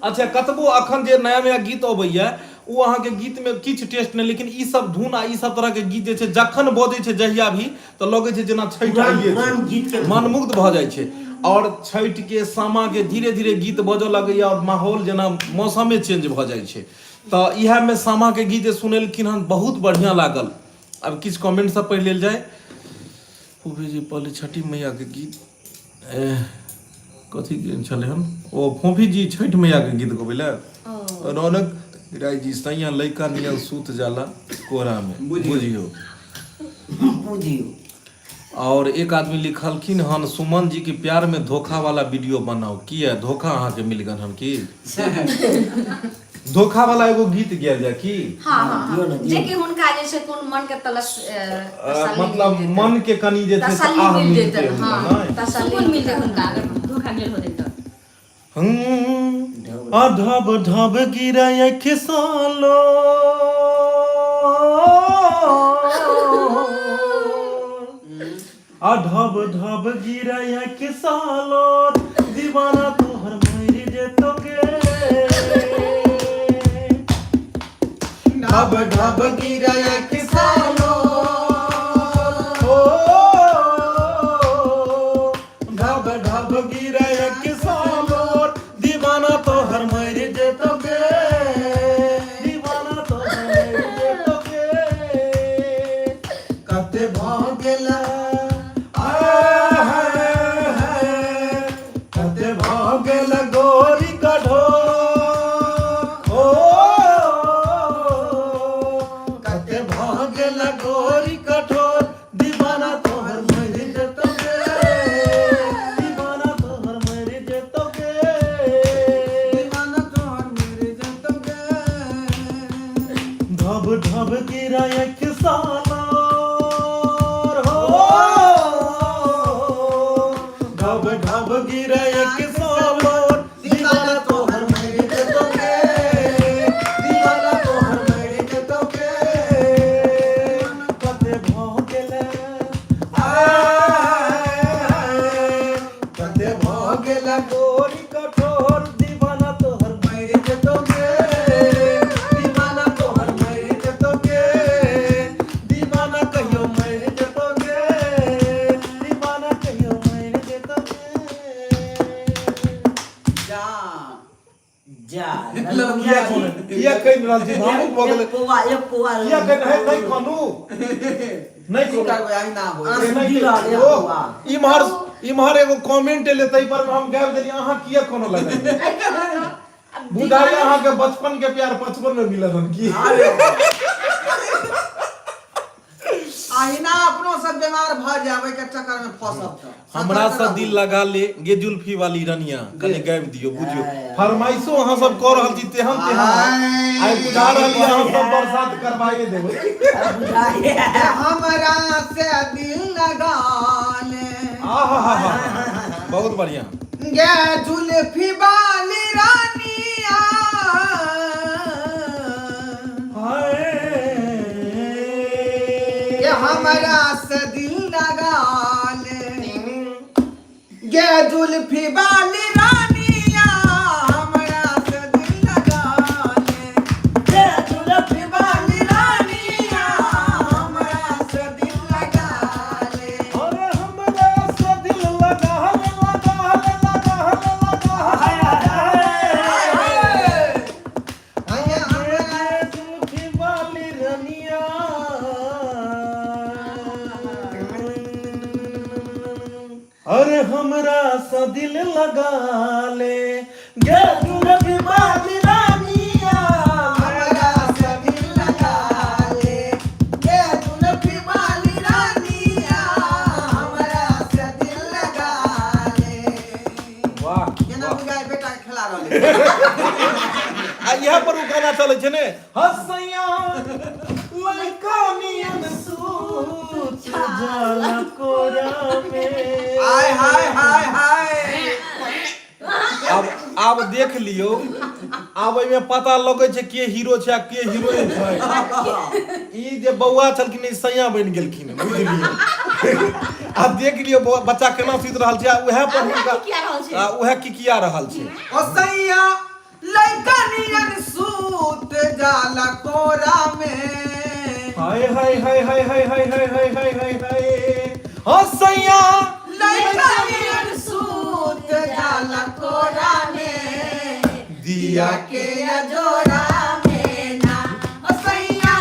अच्छा, कतबो अखन जे नया नया गीत अबैया ओ अहाँके गीत मे किछु टेस्ट नहि, लेकिन ई सब धुन आ ई सब तरह के गीत जे छै जखन बजै छै जहिया भी तऽ लगै छै जेना छठि पुरान आइये पुरान छै, गीत के धुन। मनमुग्ध भऽ जाइ छै। और छठि के सामा के धीरे धीरे गीत बजऽ लगैया और माहौल जेना मौसमे चेंज भऽ जाइ छै। तऽ इएह मे सामा के गीत जे सुनेलखिन हन बहुत बढ़िया लागल। आब किछु कमेंट सब पढ़ि लेल जाय। फूफी जी पहले छठी मैया के गीत कथी के छलै हन? ओ फोफी जी छठि मैया के गीत गबै लए। रौनक राय जी, सैया लैका नियन सूत जाला कोरा में। बुझियौ। बुझियौ। बुझियौ। आओर एक आदमी लिखलखिन हन सुमन जी के प्यार में धोखा वाला वीडियो बनाओ किया धोखा अहाँके मिल गेल हन की धोखा वाला एगो गीत गायल जाय की हाँ हाँ दियौ ने, हाँ दियौ। जे कि हुनका जे छै कोन मन के तलस तसल्ली मतलब मिल जेतनि। मन के कनि जे छै से तसल्ली आह मिल मिलतै जेतनि हुनका, हाँ नहि? तसल्ली सुकून मिलतै हुनका अगर धोखा मिलल होतै तऽ आ ढब ढब गिरै खिसालो आ ढब ढब गिरै खिसालो दीवाना तोहर मरि जेतो गे ढब ढब गिरै खिसालो ओ ढब ढब गिरै किसानोर दीवाना तोहर मरि जेतो गे दीवाना तोहर मरि जेतो गे कते भऽ गेला आय हाय हाय कते भऽ गेल गोरी कठोर ओ कते भऽ गेल गोरी कठोर दीवाना तोहर मरि जेतो गे दीवाना तोहर मरि जेतो गे दीवाना तोहर मरि जेतो गे ढब ढब गिराय सालोर हो ढब ढब गिराय सालोर दीवाना तोहर मरि जेतो गे दीवाना तोहर मरि जेतो गे कते भऽ गेलै आय कते भऽ गेलै गोरी कठोर दीवाना तोहर मरि जेतो गे दीवाना तोहर मरि जेतो गे दीवाना कहियो मरि जेतो गे दीवाना कहियो मरि जेतो गे जा जा किया किया कहि रहल छी भावुक भऽ गेलै एक पौआ एक पौआ किया कहि नहि नहि कहनु नहि की कहनु करबै अहिना होय आँसू नहि गिर रहल एक ओ, पौआ इम्हर इम्हर एगो कमेंट एलै ताहि पर हम गाबि देलियै अहाँ किया कोनो लगलियै बुझाइ अहाँके बचपन के प्यार बचपन में मिलल हन की अहिना अपनो सब बीमार भऽ जायब एहि के चक्कर में फंसब तऽ हमरा से दिल लगा ले गे जुल्फी वाली रनिया कनि गाबि दियौ बुझियौ फरमाइशो अहाँ सब कऽ रहल छी तेहन तेहन आइ बुझा रहल यऽ अहाँ सब बरसात करवाइए देबै बुझाइए हमरा से दिल लगा ले आहा बहुत बढ़िया गे जुल्फी वाली रानिया ये हमरा से दिल लगा ले गे जुल्फी वाली रानिया हमरा से दिल लगा ले गे जुल्फी वाली रानिया हमरा से दिल लगा ले अरे हमरा से दिल लगा ले लगा ले लगा ले लगा ले हाय जुल्फी वाली रनिया अरे हमरा से दिल लगा ले गे जुल्फी वाली रानिया हमरा से दिल लगा ले गे जुल्फी वाली रानिया हमरा से दिल लगा ले वाह केना बुझाय बेटा के खेला रहल आ इएह पर ओ गाना चलै छै ने हसैया लड़का नियन सूत जाला कोरा में हाय हाय हाय हाय आब आब देख लियौ आब एहिमे पता लगै छै के हीरो छै आ के हीरोइन छै ई जे बौआ छलखिन ई सैया बनि गेलखिन बुझलियै आब देख लियौ बौआ बच्चा केना सुति रहल छै आ उएह पर हुनका किया रहल छै आ उएह किकिया रहल छै ओ सैया लइका नियन सूत जाला कोरा में हाय हाय हाय हाय हाय हाय हाय हाय हाय हाय हाय ओ सैया लइका नियन सूत जाला कोरा में दिया के अजोरा में ना ओ सैया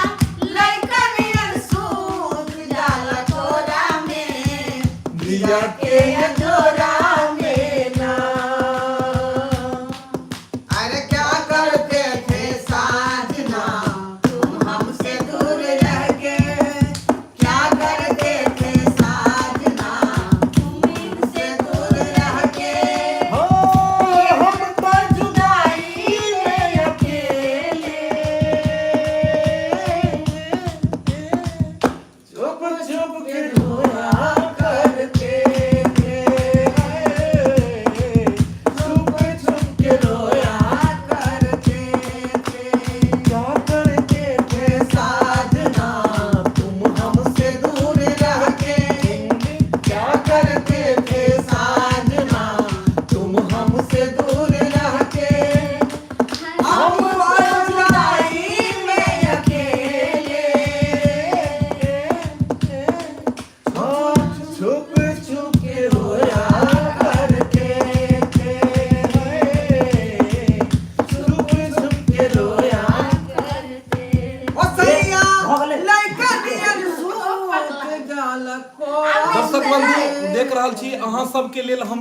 लइका नियन सूत जाला कोरा में दिया के अजोरा में ना अरे क्या करते थे साजना तुम हमसे दूर रह के क्या करते थे साजना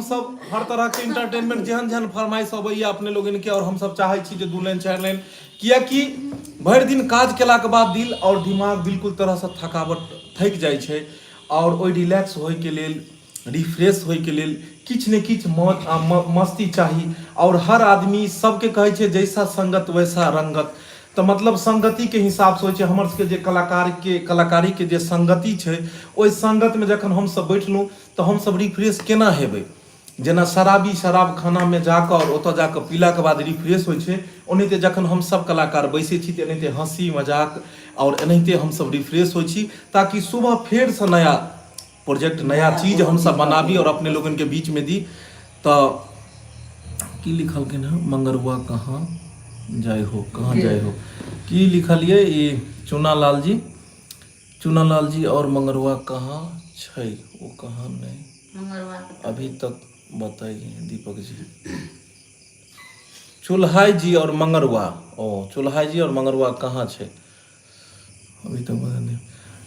हमसब हर तरह के इंटरटेनमेंट जेहन जेहन फरमाइश अबैया अपने लोगन के और हमसब चाहै छी जे 2 लाइन 4 लाइन, कियाकि भरि दिन काज केलाके बाद दिल और दिमाग बिल्कुल तरहसँ थकावट थकि जाइ छै और ओहि रिलैक्स होइके लेल, रिफ्रेश होइके लेल किछु ने किछु मौज आ मस्ती चाही। और हर आदमी सबके कहै छै जैसा संगत वैसा रंगत, तऽ मतलब संगतिके हिसाबसँ होइ छै। हमर सबके जे कलाकारके कलाकारीके जे संगति छै, ओहि संगतिमे जखन हमसब बैठलहुँ तऽ हमसब रिफ्रेश केना हेबै? जेना शराबी शराबखानामे जाकऽ आओर ओतऽ जाकऽ पीलाके बाद रिफ्रेश होइ छै, ओनाहिते जखन हमसब कलाकार बैसै छी तऽ एनाहिते हँसी मजाक आओर एनाहिते हमसब रिफ्रेश होइ छी, ताकि सुबह फेरसँ नया प्रोजेक्ट नया चीज हमसब बनाबी आओर अपने लोगनके बीचमे दी। तऽ की लिखलखिन हँ, मंगरुआ कहाँ जाइ हो, कहाँ जाइ हो, की लिखलियै ई चुना लाल जी, चुना लाल जी और मंगरुआ कहाँ छै, ओ कहाँ नहीं मंगरुआ अभी तक बताइए दीपक जी। चुल्हाई जी और मंगरुआ, ओ चुल्हाई जी और मंगरुआ कहाँ छै अभी तक पता नहीं।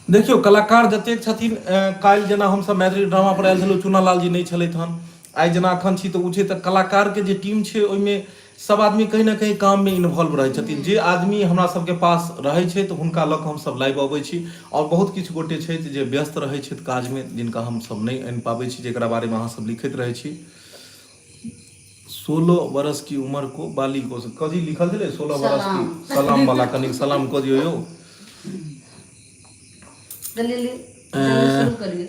देखियौ कलाकार जतेक छथिन, काल्हि जेना हमसब मैथिली ड्रामा पर आयल छलहुँ, चुनालाल जी नहि छलथि हन, आइ जेना अखन छी तऽ ओ छै। तऽ कलाकारके जे टीम छै ओहिमे सब आदमी कहीं ना कहीं काममे इन्वॉल्व रहै छथिन। जे आदमी हमरा सबके पास रहै छै तऽ हुनका लऽ कऽ हमसब लाइव अबै छी, आओर बहुत किछु गोटे छथि जे व्यस्त रहै छथि काजमे, जिनका हमसब नहि आनि पाबै छी, जकरा बारेमे अहाँ सब लिखैत रहै छी। 16 बरस की उम्र को बाली को कथी लिखल छलै, 16 बरस की सलाम वाला, कनिक सलाम कऽ दियौ यौ। शुरू करियौ।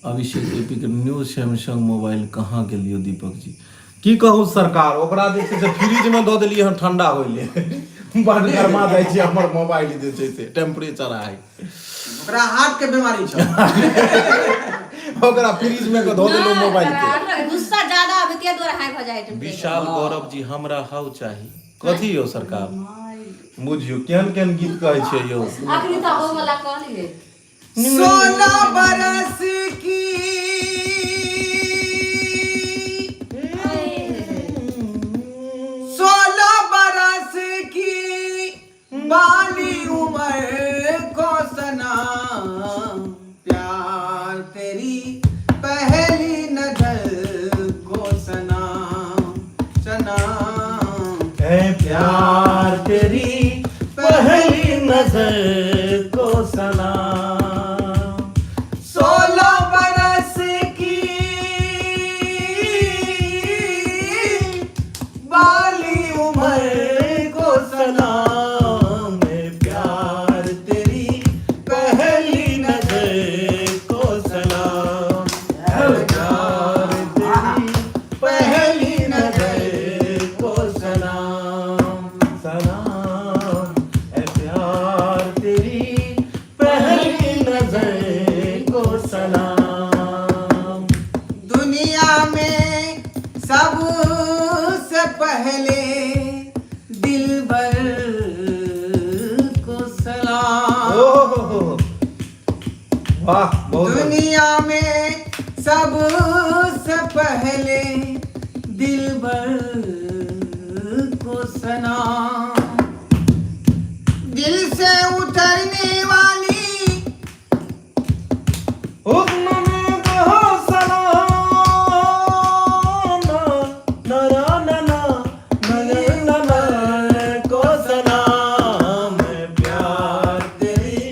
अभिषेक एपी के न्यू सैमसंग मोबाइल कहाँ गेलियो दीपक जी? की कहू सरकार, ओकरा जे छै से फ्रिज में दऽ देलियै हन ठंडा होइ ले, बड गरमा जाइ छै हमर मोबाइल जे छै से टेम्परेचर हाई। ओकरा हार्ट के बीमारी छै। ओकरा फ्रिज में के धऽ देलहुँ मोबाइल के। गुस्सा ज्यादा आबै तिया द्वारा हाई भऽ जाइ है। विशाल गौरव जी हमरा हाउ चाही, कथी यौ सरकार? बुझियौ केहन केहन गीत कहै छियै यौ। अखनी तऽ ओ वाला कहलियै। 16 बरस की 16 बरस की बाली उम्र को सना, प्यार तेरी पहली नजर को सना, सना प्यार तेरी पहली नजर को सलाम। 16 बरस की बाली उम्र को सलाम, प्यार तेरी पहली नजर को सलाम, प्यार तेरी पहली नजर को सलाम, सलाम ए प्यार तेरी पहली नजर को सलाम। दुनिया में सबसे पहले दिलबर को सलाम। ओ हो हो, वाह, बहुत बढ़िया। दुनिया में सबसे पहले दिलबर को सलाम। दिल से उतरने वाली हुस्न में दहो सलाम, ना ना ना ना ना ना ना को सलाम, प्यार तेरी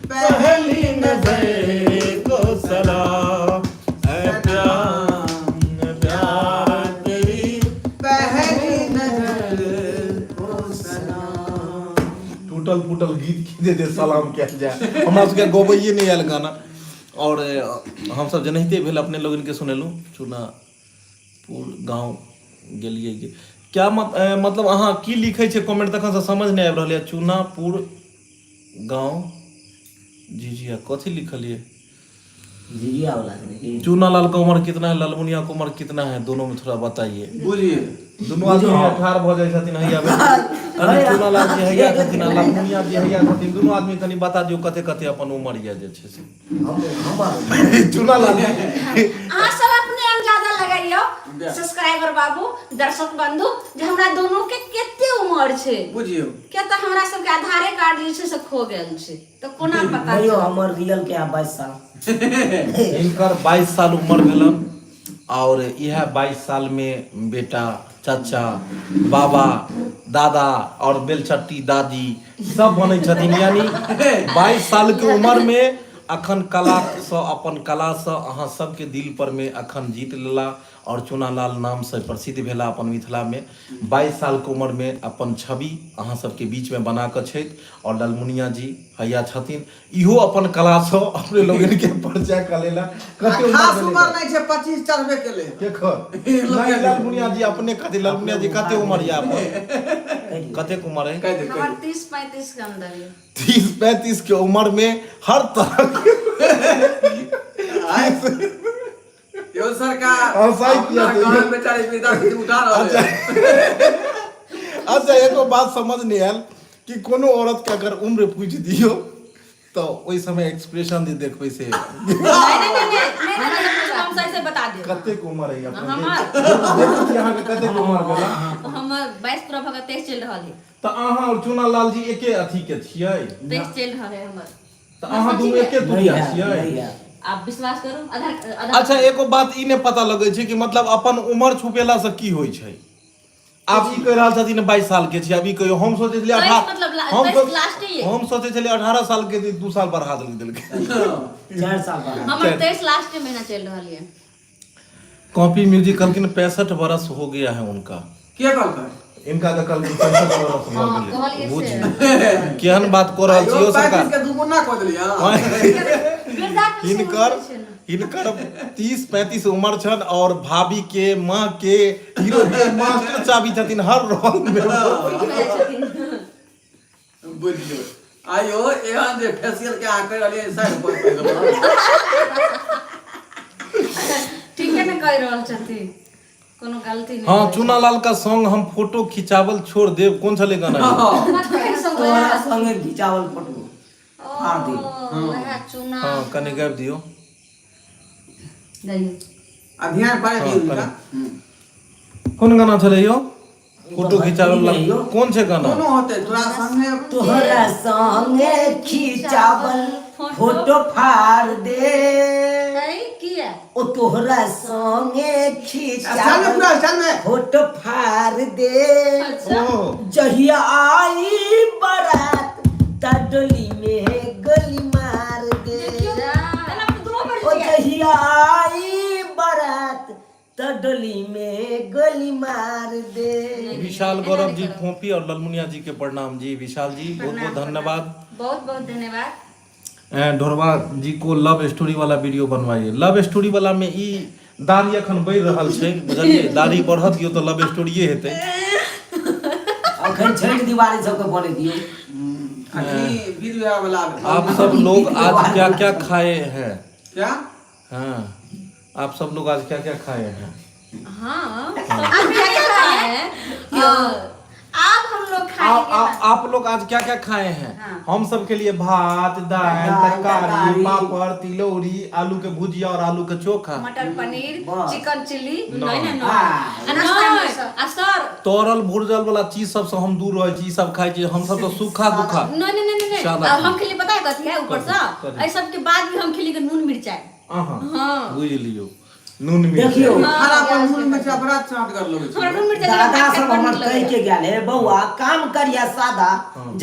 पहली नजर को सलाम, ऐ प्यार प्यार तेरी पहली नजर को सलाम। टूटल फूटल गीत की दे दे सलाम कयल जाय, हमरा सबके गबैये नहि आयल गाना। और हमसब जेनाहिते भेल अपने लोगनके सुनेलहुँ। चुनापुर गाँव गेलियै कि क्या मत, मतलब अहाँ की लिखै छियै कमेंट तखन से समझ नहि आबि रहल यऽ। चुनापुर गाँव झिझिया कथी लिखलियै? झिझिया वाला छै की? चूनालाल का उम्र कितना है, ललमुनिया का उम्र कितना है, दोनों में थोड़ा बताइए। बुझिए दुनू आदमी ठाढ़ भऽ जाइ छथिन हैया मे। कनि चूनालाल जी हैया छथिन आ ललमुनिया जी हैया छथिन, दुनू आदमी कनि बता दियौ कते कते अपन उम्र यऽ जे छै से। हमर चूनालाल जी अहाँ सब अपने अंदाजा लगैयौ सब्सक्राइबर बाबू, दर्शक बंधु, जे हमरा दोनों के कते उम्र छै। बुझियौ किया तऽ हमरा सबके आधारे कार्ड जे छै से खो गेल छै, तऽ कोना पता नहीं हो, हमर रियल के 22 साल। हिनकर 22 साल उम्र भेलन आओर इएह 22 सालमे बेटा चाचा बाबा दादा आओर बेलचट्टी दादी सब बनै छथिन यानी 22 सालके उमरमे अखन कलासँ अपन कलासँ अहाँ सबके दिल परमे अखन जीत लेला आओर चुनालाल नामसँ प्रसिद्ध भेला अपन मिथिलामे 22 सालके उमरमे अपन छवि अहाँ सबके बीचमे बना कऽ छथि आओर ललमुनिया जी हैया छथिन इहो अपन कलासँ अपने लोगन के परिचय कऽ लेला कते उमर खास भेलै उमर नहि छै 25 चढ़बे केलै केकर नहि ललमुनिया जी अपने कथी ललमुनिया जी कते उमर यऽ अपन कतेक उमर है कहि दे कहि हमर 30 35 के अंदर है 30 35 के उम्र में हर तरह के दे यो सरकार हँसाइ किया अपना दैया? गान बेचारे वृद्धा से उठा रहल है अच्छा एगो बात समझ नहीं आयल कि कोनो औरत के अगर उम्र पूछि दियौ तऽ ओहि समय एक्सप्रेशन जे देखबै से नहीं नहीं नहीं नहीं हमरा सब कुछ हम सही से बता देब कतेक उम्र है अपने हमर देखै छी अहाँके कतेक उम्र भेल हमर 22 पूरा भऽ कऽ 23 चलि रहल है तऽ अहाँ और चुना लाल जी एके अथी के छियै 23 चलि रहल है हमर तऽ अहाँ दुनू एके नहीं तुरिया है छियै नहीं है आप विश्वास करू आधार आधार अच्छा एगो बात ई नहि पता लगै छै कि मतलब अपन उमर छुपेला से की होइ छै आब ई कहि रहल छथिन 22 साल के छी आब ई कहियो हम सोचै छलियै तेइस अठारह मतलब हम तेइस लास्ट ये। हम सोचै छलियै 18 साल के छी, 2 साल बढ़ा देलकै 4 साल बाद हमर 23 लास्ट के महीना चलि रहल ये कॉपी म्यूजिक कहलखिन 65 बरस हो गया है उनका के कहलकै इनका तऽ कहलखिन 65 बरस भऽ हाँ, गेलै कहलियै बुझ से। केहन बात कऽ रहल छी आइयो यौ 35 सरकार के दुगुना कऽ देलियै अहाँ। वृद्धा पेंशन हिनकर होइ छै ने। हिनकर 30 35 उम्र छनि और भाभी के माँ के हीरो के मास्टर चाबी छथिन हर रोल में हो जाइ छथिन। बुझियौ आइयो एहन जे फेसियल के अहाँ कहि रहलियै 60 रुपया पड़ि गेल। ठीके ने कहि रहल छथिन कोनो गलती नहीं हाँ चुना लाल का सॉन्ग हम फोटो खिंचावल छोड़ देब कौन छले गाना यौ? तोरा संगे घिचावल फोटो फाड़ दे वएह चुना हाँ कने गाबि दियौ जाइए। आ ध्यान पड़े हाँ, दियौ हुनका कोन गाना छलै यौ फोटो खिंचावल नहीं यौ। कोन छै गाना कोनो होते तोरा संगे तोहरा संगे खिचावल फोटो फाड़ दे नहीं किया ओ तोहरा संगे चल में खिचावल पूरा चल में फोटो फाड़ दे अच्छा ओ जहिया आई बारात ता डोली में गोली मार दे देखियौ एना दुनू ओ पर लिया। जहिया आई बारात त डोली में गोली मार दे विशाल गौरव जी फोपी और ललमुनिया जी के प्रणाम जी विशाल जी बहुत बहुत धन्यवाद बहुत बहुत धन्यवाद ढोरबा जी को लव स्टोरी वाला वीडियो बनवाइए लव स्टोरी वाला में ई दाढ़ी अखन बढ़ि रहल छै बुझलियै दाढ़ी बढ़त यौ तऽ लव स्टोरिये हेतै अखन छठि दिवाली सबके बने दियौ अखनी विध विवाह वाला आप सब लोग आज क्या क्या खाए हैं क्या हाँ आप सब लोग आज क्या क्या खाए हैं हाँ सब क्या क्या खाए हैं अब हम लोग आप खाएंगे आप आप लोग आज क्या क्या खाए हैं हाँ। हम सब के लिए भात दाल दाल, तरकारी तरकारी। पापड़ तिलौरी आलू के भुजिया और आलू के चोखा मटर पनीर बस। चिकन चिल्ली नहीं नहीं हाँ। नहीं नाश्ता में सब। आ सर तरल भुरजल वाला चीज सब से हम दूर रहे छी ई सब खाइ छी हम सब तो सूखा दुखा नहीं नहीं नहीं नहीं सादा अब हम खेली पता है कथी है ऊपर से कथी? एहि सब के बाद भी हम खेली के नून मिरचाई अहाँ हाँ। बुझि लियौ नून मिरचाई देखियौ खाना पर नून मिर्चा बड़ा चाट कर लगै हमरा छै नून मिरचाई दादा भात सब बड़ हमर नीक कहि लगैया। के गेल हे बौआ काम करिया सादा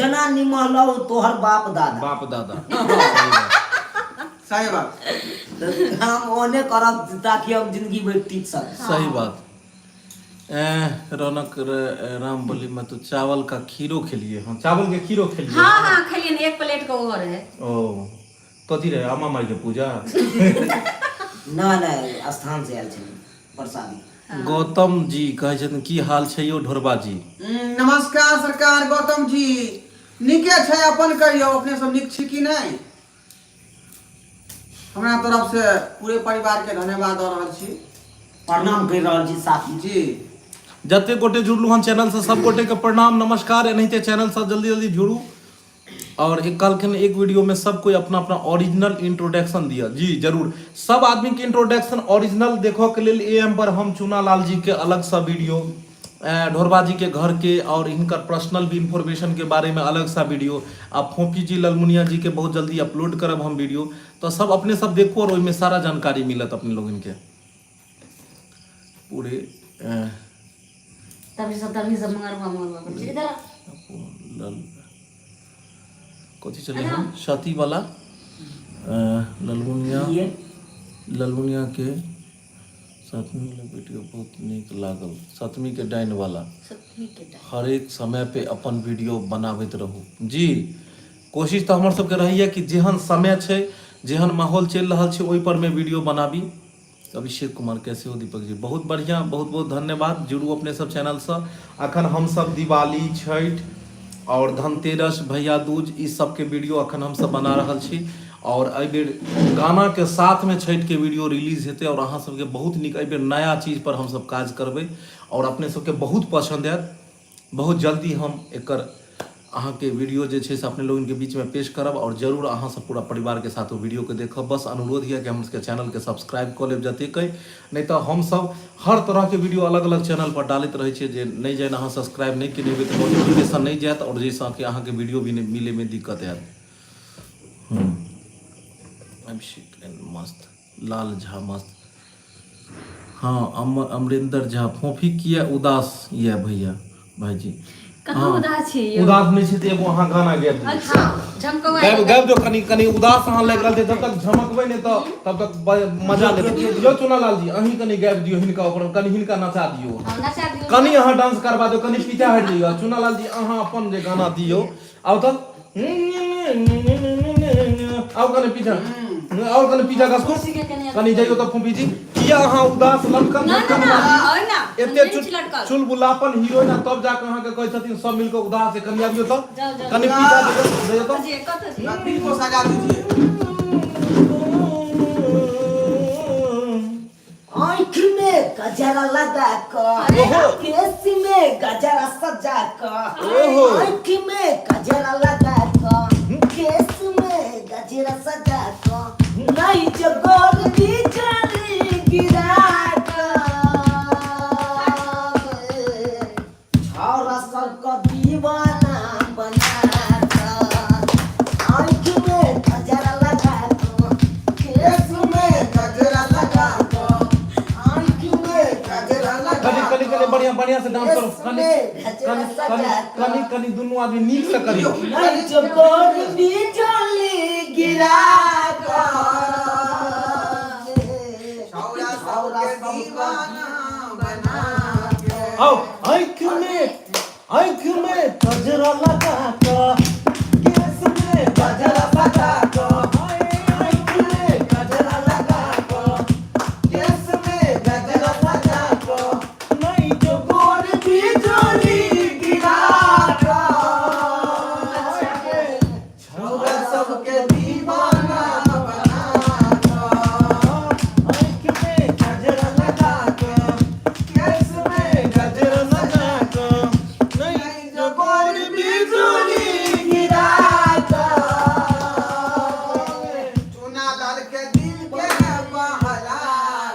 जना निमहलौ तोहर बाप दादा बाप दादा सही बात तऽ काम ओने करब ताकि हम जिंदगी भरि टिक सकी सही बात रौनक राम बोली मैं तो चावल का खीरो खेलिए हम चावल के खीरो खेलिए हाँ हाँ खेलिए ने एक प्लेट का वो रहे ओ कथी रहे आमा माई के पूजा ना ना स्थान से आयल छलै प्रसादी गौतम जी कहै छथिन की हाल छै यौ ढोरबा जी नमस्कार सरकार गौतम जी नीके छै अपन कहियौ अपने सब नीक छी कि नहि हमरा तरफ से पूरे परिवार के धन्यवाद दऽ रहल छी प्रणाम करि रहल छी साथी जी जते गोटे जुड़लू हन चैनल से सब गोटे के प्रणाम नमस्कार एनाहिते चैनल से जल्दी जल्दी जुड़ू और एक कहलखिन एक वीडियो में सब कोई अपना अपना ओरिजिनल इंट्रोडक्शन दिया जी जरूर सब आदमी के इंट्रोडक्शन ओरिजिनल देखो के लेल ए एम पर हम चुना लाल जी के अलग सा वीडियो ढोरबा जी के घर के और इनकर पर्सनल भी इंफॉर्मेशन के बारे में अलग सा वीडियो आ फोपी जी ललमुनिया जी के बहुत जल्दी अपलोड करब हम वीडियो तो सब अपने सब देखो और ओहिमे सारा जानकारी मिलत अपने लोगन के। पूरे तभी सब तभी सब मंगरुआ मंगरुआ करै छै इधर आ। लल कथी छलै हन सती वाला ललमुनिया ये ललमुनिया के सातवीं वाला वीडियो बहुत नीक लागल सातवीं के डाइन वाला सतमी के डाइन हरेक समय पे अपन वीडियो बनाबैत रहू जी कोशिश तऽ हमर सबके रहैया कि जेहन समय छै जेहन माहौल चलि रहल छै ओहि पर मे वीडियो बनाबी अभिषेक कुमार कैसे हो दीपक जी बहुत बढ़िया बहुत बहुत धन्यवाद जुड़ू अपने सब चैनलसँ अखन हमसब दिवाली छठि आओर धनतेरस भैया दूज ई सबके वीडियो अखन हमसब बना रहल छी आओर एहिबेर गानाके साथमे छठिके वीडियो रिलीज हेतै आओर अहाँ सबके बहुत नीक एहिबेर नया चीज पर हमसब काज करबै आओर अपने सबके बहुत पसन्द आयत बहुत जल्दी हम एकर अहाँके वीडियो जे छै से अपने लोगनके बीचमे पेश करब आओर जरूर अहाँ सब पूरा परिवारके साथ ओ वीडियोके देखब बस अनुरोध यऽ कि हमर सबके चैनलके सब्सक्राइब कऽ लेब जतेक अइ नहि तऽ हमसब हर तरहके वीडियो अलग अलग चैनल पर डालैत रहै छियै जे नहि जानि अहाँ सब्सक्राइब नहि केने हेबै तऽ नोटिफिकेशन नहि जायत आओर जाहिसँ कि अहाँके वीडियो भी मिलैमे दिक्कत आयत अभिषेक मस्त लाल झा मस्त हँ अमरिंदर झा फोफी किया उदास यऽ भैया भाईजी कहाँ हँ उदास छी यौ उदास नहि छी तऽ एगो अहाँ गाना गाबि दियौ अच्छा झमकौआ गाबि गाबि दियौ कनि कनि उदास अहाँ लागि रहल छै जब तक झमकबै नहि तऽ तब तक मजा लेबै यौ चुनालाल जी अहीं कनि गाबि दियौ हिनका ऊपर कनि हिनका नचा दियौ हँ, नचा दियौ कनि अहाँ डांस करबा दियौ कनि पीछा हटि जइयौ चुनालाल जी अहाँ अपन जे गाना दियौ आउ तऽ आउ कनि पीछा आओर कनि पीछा घसकू कनि जइयौ तऽ फूफी जी किया अहाँ उदास लटकन ना ना झटकन ना बाजी और ना एते नहीं छी लटकल चुलबुलापन हीरोइन आ तब जाके अहाँके कहै छथिन सब मिलके उदास है कनि आबियौ तऽ जाउ जाउ कनि पीछा जइयौ तऽ जी कतऽ जी लकड़ी को सजा दीजिए आँख में गजरा लगा कऽ ओहो। केस में गजरा सजा कऽ ओहो। आँख में गजरा लगा कऽ केस में गजरा सजा कऽ नहीं जो गोर की जाली गिरा कऽ छौरा सबके दीवाना बना कऽ आँख में गजरा लगा कऽ केस में गजरा लगा कऽ आँख में गजरा लगा कनि कनि कनि बढ़िया बढ़िया से डांस करू कनि गजरा कनि सजा कनि कऽ कनि कनि दुनू आदमी नीक से करियौ नहीं जो गोर बिजली गिरा कऽ छौरा सबके दीवाना बना के आओ आँख में गजरा लगा कऽ केस में गजरा सजा कऽ आँख में गजरा लगा कऽ केस में गजरा सजा कऽ नहीं जो गोर बिजली गिरा कऽ छौरा सबके दीवाना बना कऽ आँख में गजरा लगा कऽ केस में गजरा सजा कऽ नहीं जो गोर बिजली गिरा कऽ चुना लाल के दिल के बहला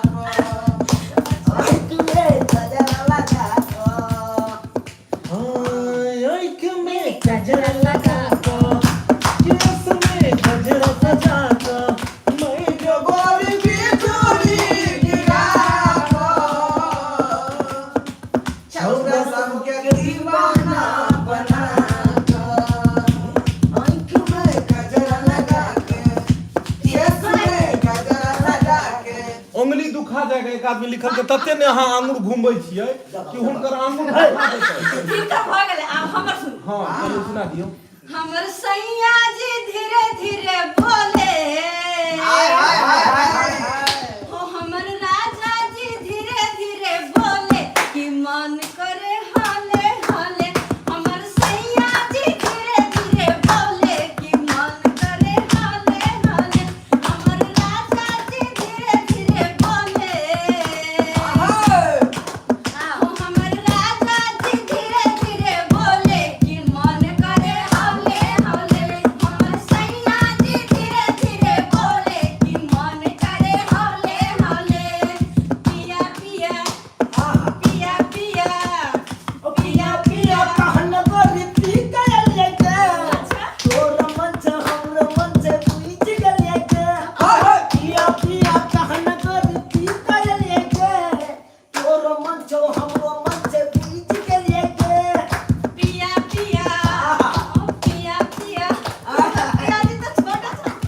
कऽ आँख में गजरा लगा कऽ आँख में गजरा लगा कऽ केस में गजरा सजा कऽ मैं जो गोरी बिजली गिरा कऽ छौरा सबके दीवाना बना कऽ आँख में गजरा लगा के केस में गजरा सजा के उंगली दुखा जाएगा एक आदमी लिखल के तते ने अहाँ आंगुर घुमबै छियै कि हुनकर आंगुर दुखा जेतै हिनकर भऽ गेलै आब हमर सुनू हँ कनि सुना दियौ हमर सैया जी धीरे धीरे बोले हाय हाय हाय हाय हाय हो हमर राजा जी धीरे धीरे बोले कि मन करे हाले हाले हमर सैया जी धीरे धीरे बोले कि मन करे हाले हाले हमर राजा जी धीरे धीरे बोले हो हमर राजा जी धीरे धीरे बोले कि मन करे हौले हौले हमर सैया जी धीरे धीरे बोले कि मन करे मन छौ हमरो मन छै बुझि गेलियै के पिया पिया ओ पिया पिया पिया जी तऽ छोटा छोटा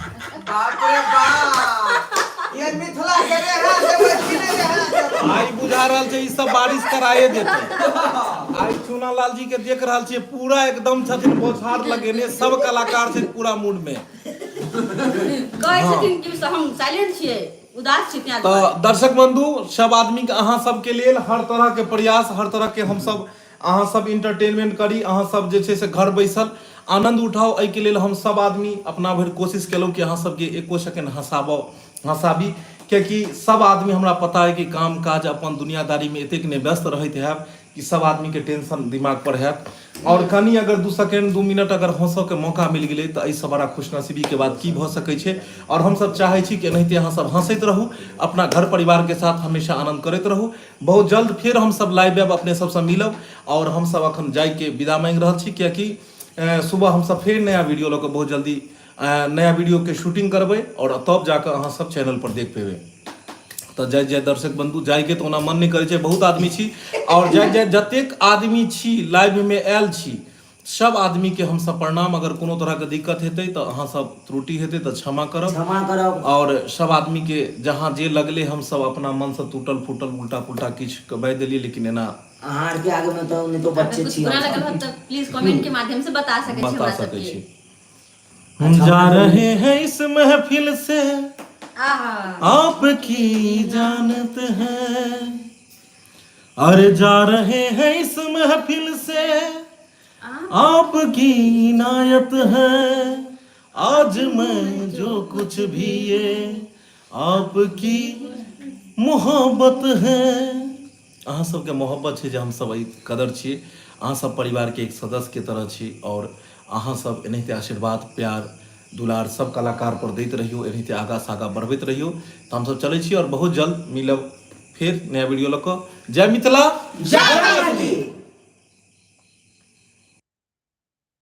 बाप रे बाप ये मिथिला के रेहा देबै कि नहि रेहा देबै आइ बुझा रहल छै ई सब बारिश कराए देतै आइ चूना लाल जी के देख रहल छियै पूरा एकदम छथिन बौछार लगेने सब कलाकार छै पूरा मूड में कहै छथिन कि हम साइलेंट छियै उदास छी तें तऽ दर्शक बंधु सब आदमी के अहाँ सबके लेल हर तरह के प्रयास हर तरह के हम सब अहाँ सब इंटरटेनमेंट करी अहाँ सब जे छै से घर बैसल आनंद उठाउ एहिके लेल हम सब आदमी अपना भरि कोशिश केलहुँ कि अहाँ सबके एको सेकेंड हँसाबऽ हँसाबी कियाकि सब आदमी हमरा पता अइ कि काम काज अपन दुनियादारीमे एतेक नहि व्यस्त रहैत हैब कि सब आदमीके टेंशन दिमाग पर हैत आओर कनि अगर 2 सेकेंड 2 मिनट अगर हँसऽके मौका मिल गेलै तऽ एहिसँ बड़ा खुशनसीबीके बात की भऽ सकै छै आओर हमसब चाहै छी कि एनाहिते अहाँ सब हँसैत रहू अपना घर परिवारके साथ हमेशा आनन्द करैत रहू बहुत जल्द फेर हमसब लाइव आयब अपने सबसँ मिलब आओर हमसब अखन जाइके विदा मांगि रहल छी कियाकि सुबह हमसब फेर नया वीडियो लऽ कऽ बहुत जल्दी नया वीडियोके शूटिंग करबै आओर तब जाकऽ अहाँ सब चैनल पर देख पेबै तऽ जाइत जाइत दर्शक बंधु जाइके तऽ ओना मन नहि करै छै बहुत आदमी छी आओर जाइत जाइत जतेक आदमी छी लाइवमे आयल छी सब आदमीके हमसब प्रणाम अगर कोनो तरहके दिक्कत हेतै तऽ अहाँ सब त्रुटि हेतै तऽ क्षमा करब क्षमा करब आओर सब आदमीके जहाँ जे लगलै हमसब अपना मनसँ टूटल फूटल उल्टा पुल्टा किछु बाजि देलियै लेकिन एना अहाँ आरके आगे में तऽ नहि तो अगर बच्चे कुछ छी बुरा हमसब। लगल हो तऽ प्लीज कमेंट के माध्यम से बता सकै छी बता हमरा सकै सबके छी हम जा रहे हैं इस महफिल से आहा आपकी जानत है अरे जा रहे हैं इस महफिल से आपकी इनायत है आज मैं जो कुछ भी ये आपकी मोहब्बत है अहाँ सबके मोहब्बत छै जे हमसब एहि कदर छियै अहाँ सब परिवारके एक सदस्यके तरह छी आओर अहाँ सब एनाहिते आशीर्वाद प्यार दुलार सब कलाकार पर दैत रहियौ एनाहिते आगाँ से आगाँ बढ़बैत रहियौ तऽ हमसब चलै छी आओर बहुत जल्द मिलब फेर नया वीडियो लऽ कऽ जय मिथिला जय मैथिली।